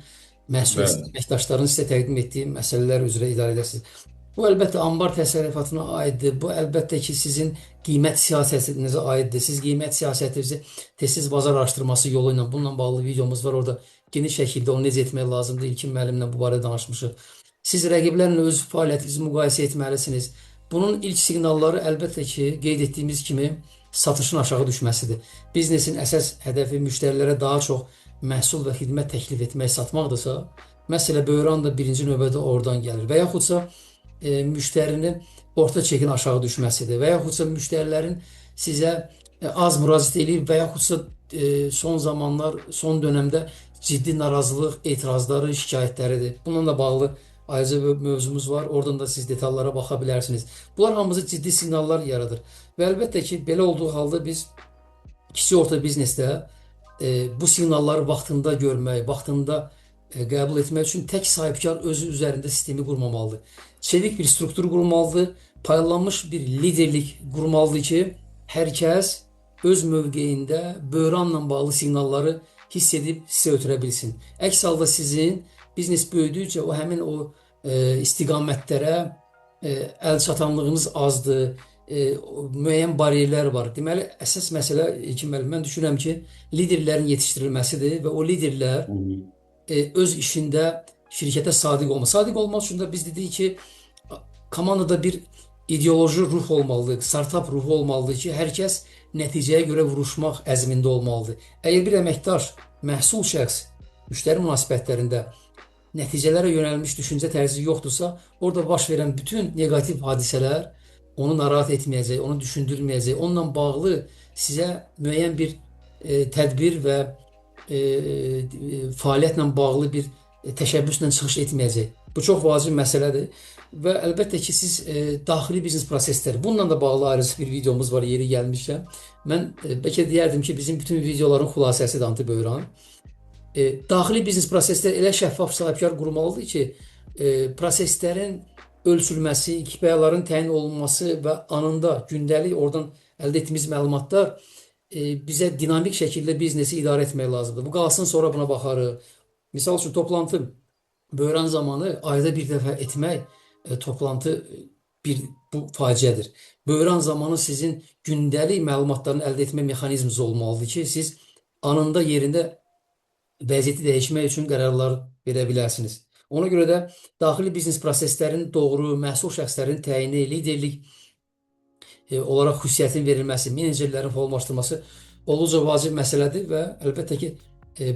məhsul, Bəli. əməkdaşların sizə təqdim etdiyi məsələlər üzrə idarə edərsiniz. Bu əlbəttə anbar təsərrüfatına aiddir. Bu əlbəttə ki, sizin qiymət siyasətinizə aiddir. Siz qiymət siyasətinizi tez-tez bazar araşdırması yolu ilə bununla bağlı videomuz var. Orada geniş şəkildə onu necə etmək lazımdır. İlkin müəllimlə bu barədə danışmışıq. Siz rəqiblərlə öz fəaliyyətinizi müqayisə etməlisiniz. Bunun ilk siqnalları əlbəttə ki, qeyd etdiyimiz kimi satışın aşağı düşməsidir. Biznesin əsas hədəfi müştərilərə daha çox məhsul və xidmət təklif etmək, satmaqdırsa, məsələ böhran da birinci növbədə oradan gəlir. Və yaxudsa müştərinin orta çekin aşağı düşməsidir və yaxudsa müştərilərin sizə az müraciət eləyib və yaxudsa son zamanlar, son dönəmdə ciddi narazılıq, etirazları, şikayətləridir. Bununla da bağlı ayrıca bir mövzumuz var. Oradan da siz detallara baxa bilərsiniz. Bunlar hamısı ciddi siqnallar yaradır. Və əlbəttə ki, belə olduğu halda biz kiçik orta biznesdə bu siqnalları vaxtında görmək, vaxtında qəbul etmək üçün tək sahibkar özü üzərində sistemi qurmamalıdır. Çevik bir struktur qurmalıdır, paylanmış bir liderlik qurmalıdır ki, hər kəs öz mövqeyində böhranla bağlı siqnalları hiss edib sizə ötürə bilsin. Əks halda sizin biznes böyüdükcə o həmin o istiqamətlərə əl çatanlığınız azdır, müəyyən bariyerlər var. Deməli, əsas məsələ İlkin müəllim, mən düşünürəm ki, liderlərin yetişdirilməsidir və o liderlər öz işində şirkətə sadiq olmalı. Sadiq olmaq üçün də biz dedik ki, komandada bir ideoloji ruh olmalıdır, startap ruhu olmalıdır ki, hər kəs nəticəyə görə vuruşmaq əzmində olmalıdır. Əgər bir əməkdaş, məhsul şəxs müştəri münasibətlərində nəticələrə yönəlmiş düşüncə tərzi yoxdursa, orada baş verən bütün neqativ hadisələr onu narahat etməyəcək, onu düşündürməyəcək. Onunla bağlı sizə müəyyən bir tədbir və fəaliyyətlə bağlı bir təşəbbüslə çıxış etməyəcək. Bu çox vacib məsələdir və əlbəttə ki, siz daxili biznes prosesləri, bununla da bağlı ayrıca bir videomuz var yeri gəlmişkən. Mən bəlkə deyərdim ki, bizim bütün videoların xülasəsidir antiböhran. Daxili biznes prosesləri elə şəffaf sahibkar qurmalıdır ki, proseslərin ölçülməsi, KPI-ların təyin olunması və anında gündəlik oradan əldə etdiyimiz məlumatlar bizə dinamik şəkildə biznesi idarə etmək lazımdır. Bu qalsın, sonra buna baxarıq. Misal üçün toplantı böhran zamanı ayda bir dəfə etmək toplantı bir bu faciədir. Böhran zamanı sizin gündəlik məlumatlarını əldə etmə mexanizminiz olmalıdır ki, siz anında yerində vəziyyəti dəyişmək üçün qərarlar verə bilərsiniz. Ona görə də daxili biznes proseslərinin doğru, məhsul şəxslərin təyini, liderlik olaraq xüsusiyyətin verilməsi, menecerlərin formalaşdırılması olduqca vacib məsələdir və əlbəttə ki,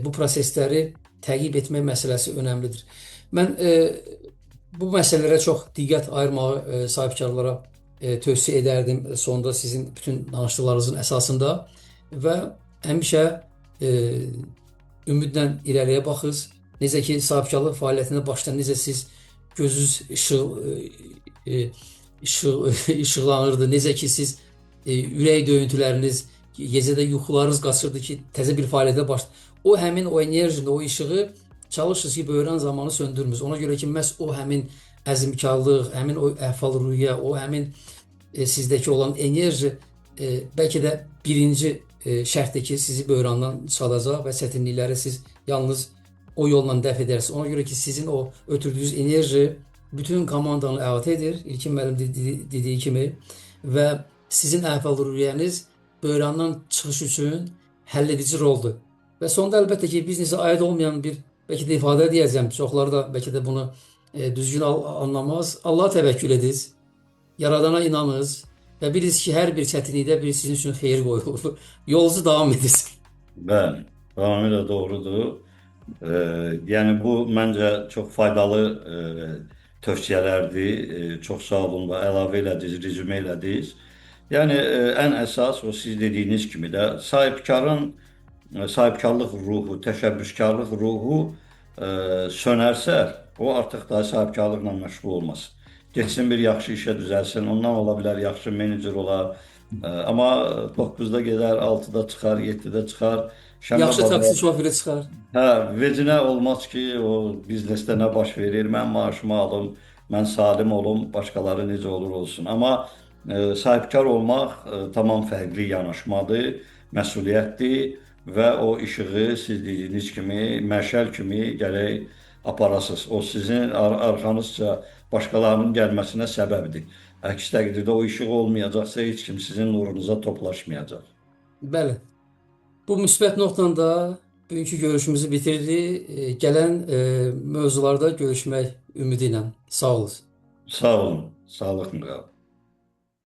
bu prosesləri təqib etmək məsələsi önəmlidir. Mən bu məsələlərə çox diqqət ayırmağı sahibkarlara tövsiyə edərdim sonda sizin bütün danışdıqlarınızın əsasında və həmişə ümidlə irəliyə baxırız. Necə ki, sahibkarlıq fəaliyyətində başdan necə siz gözünüz işıqlanırdı, necə ki siz ürək döyüntüləriniz, gecədə yuxularınız qaçırdı ki, təzə bir fəaliyyətə baş. O həmin o enerjini, o işığı çalışırsınız ki, böhran zamanı söndürmürsünüz. Ona görə ki, məhz o həmin əzmkarlıq, həmin o əhval-ruhiyyə, o həmin sizdəki olan enerji bəlkə də birinci şərtdir ki, sizi böhrandan çıxardacaq və çətinlikləri siz yalnız o yolla dəf edərsiniz. Ona görə ki, sizin o ötürdüyünüz enerji bütün komandanı əhatə edir, İlkin müəllim dediyi kimi və sizin əhval-ruhiyyəniz böhrandan çıxış üçün həll edici roldur. Və sonda əlbəttə ki, biznesə aid olmayan bir bəlkə də ifadə deyəcəm, çoxları da bəlkə də bunu düzgün anlamaz. Allaha təvəkkül ediz, Yaradana inanız və bilirsiniz ki, hər bir çətinlikdə bir sizin üçün xeyir qoyulur. Yolunuzu davam edirsiniz. Bəli, tamamilə doğrudur. Yəni bu məncə çox faydalı tövsiyələrdir. Çox sağ olun və əlavə elədiniz, rezümə elədiniz. Yəni ən əsas o siz dediyiniz kimi də sahibkarın sahibkarlıq ruhu, təşəbbüskarlıq ruhu sönərsə, o artıq daha sahibkarlıqla məşğul olmaz. Getsin bir yaxşı işə düzəlsin, ondan ola bilər yaxşı menecer olar. Amma 9-da gedər, 6-da çıxar, 7-də çıxar. Şənbə Yaxşı bazar. taksi şoförü çıxar. Hə, vecinə olmaz ki, o biznesdə nə baş verir, mən maaşımı alım, mən salim olum, başqaları necə olur olsun. Amma sahibkar olmaq tamam fərqli yanaşmadır, məsuliyyətdir və o işığı siz dediyiniz kimi məşəl kimi gərək aparasınız. O sizin arxanızca başqalarının gəlməsinə səbəbdir. Əks təqdirdə o işıq olmayacaqsa heç kim sizin nurunuza toplaşmayacaq. Bəli. Bu müsbət notla da bugünkü görüşümüzü bitirdik. Gələn mövzularda görüşmək ümidi ilə. Sağ olun. Sağ olun, sağlıqla qalın.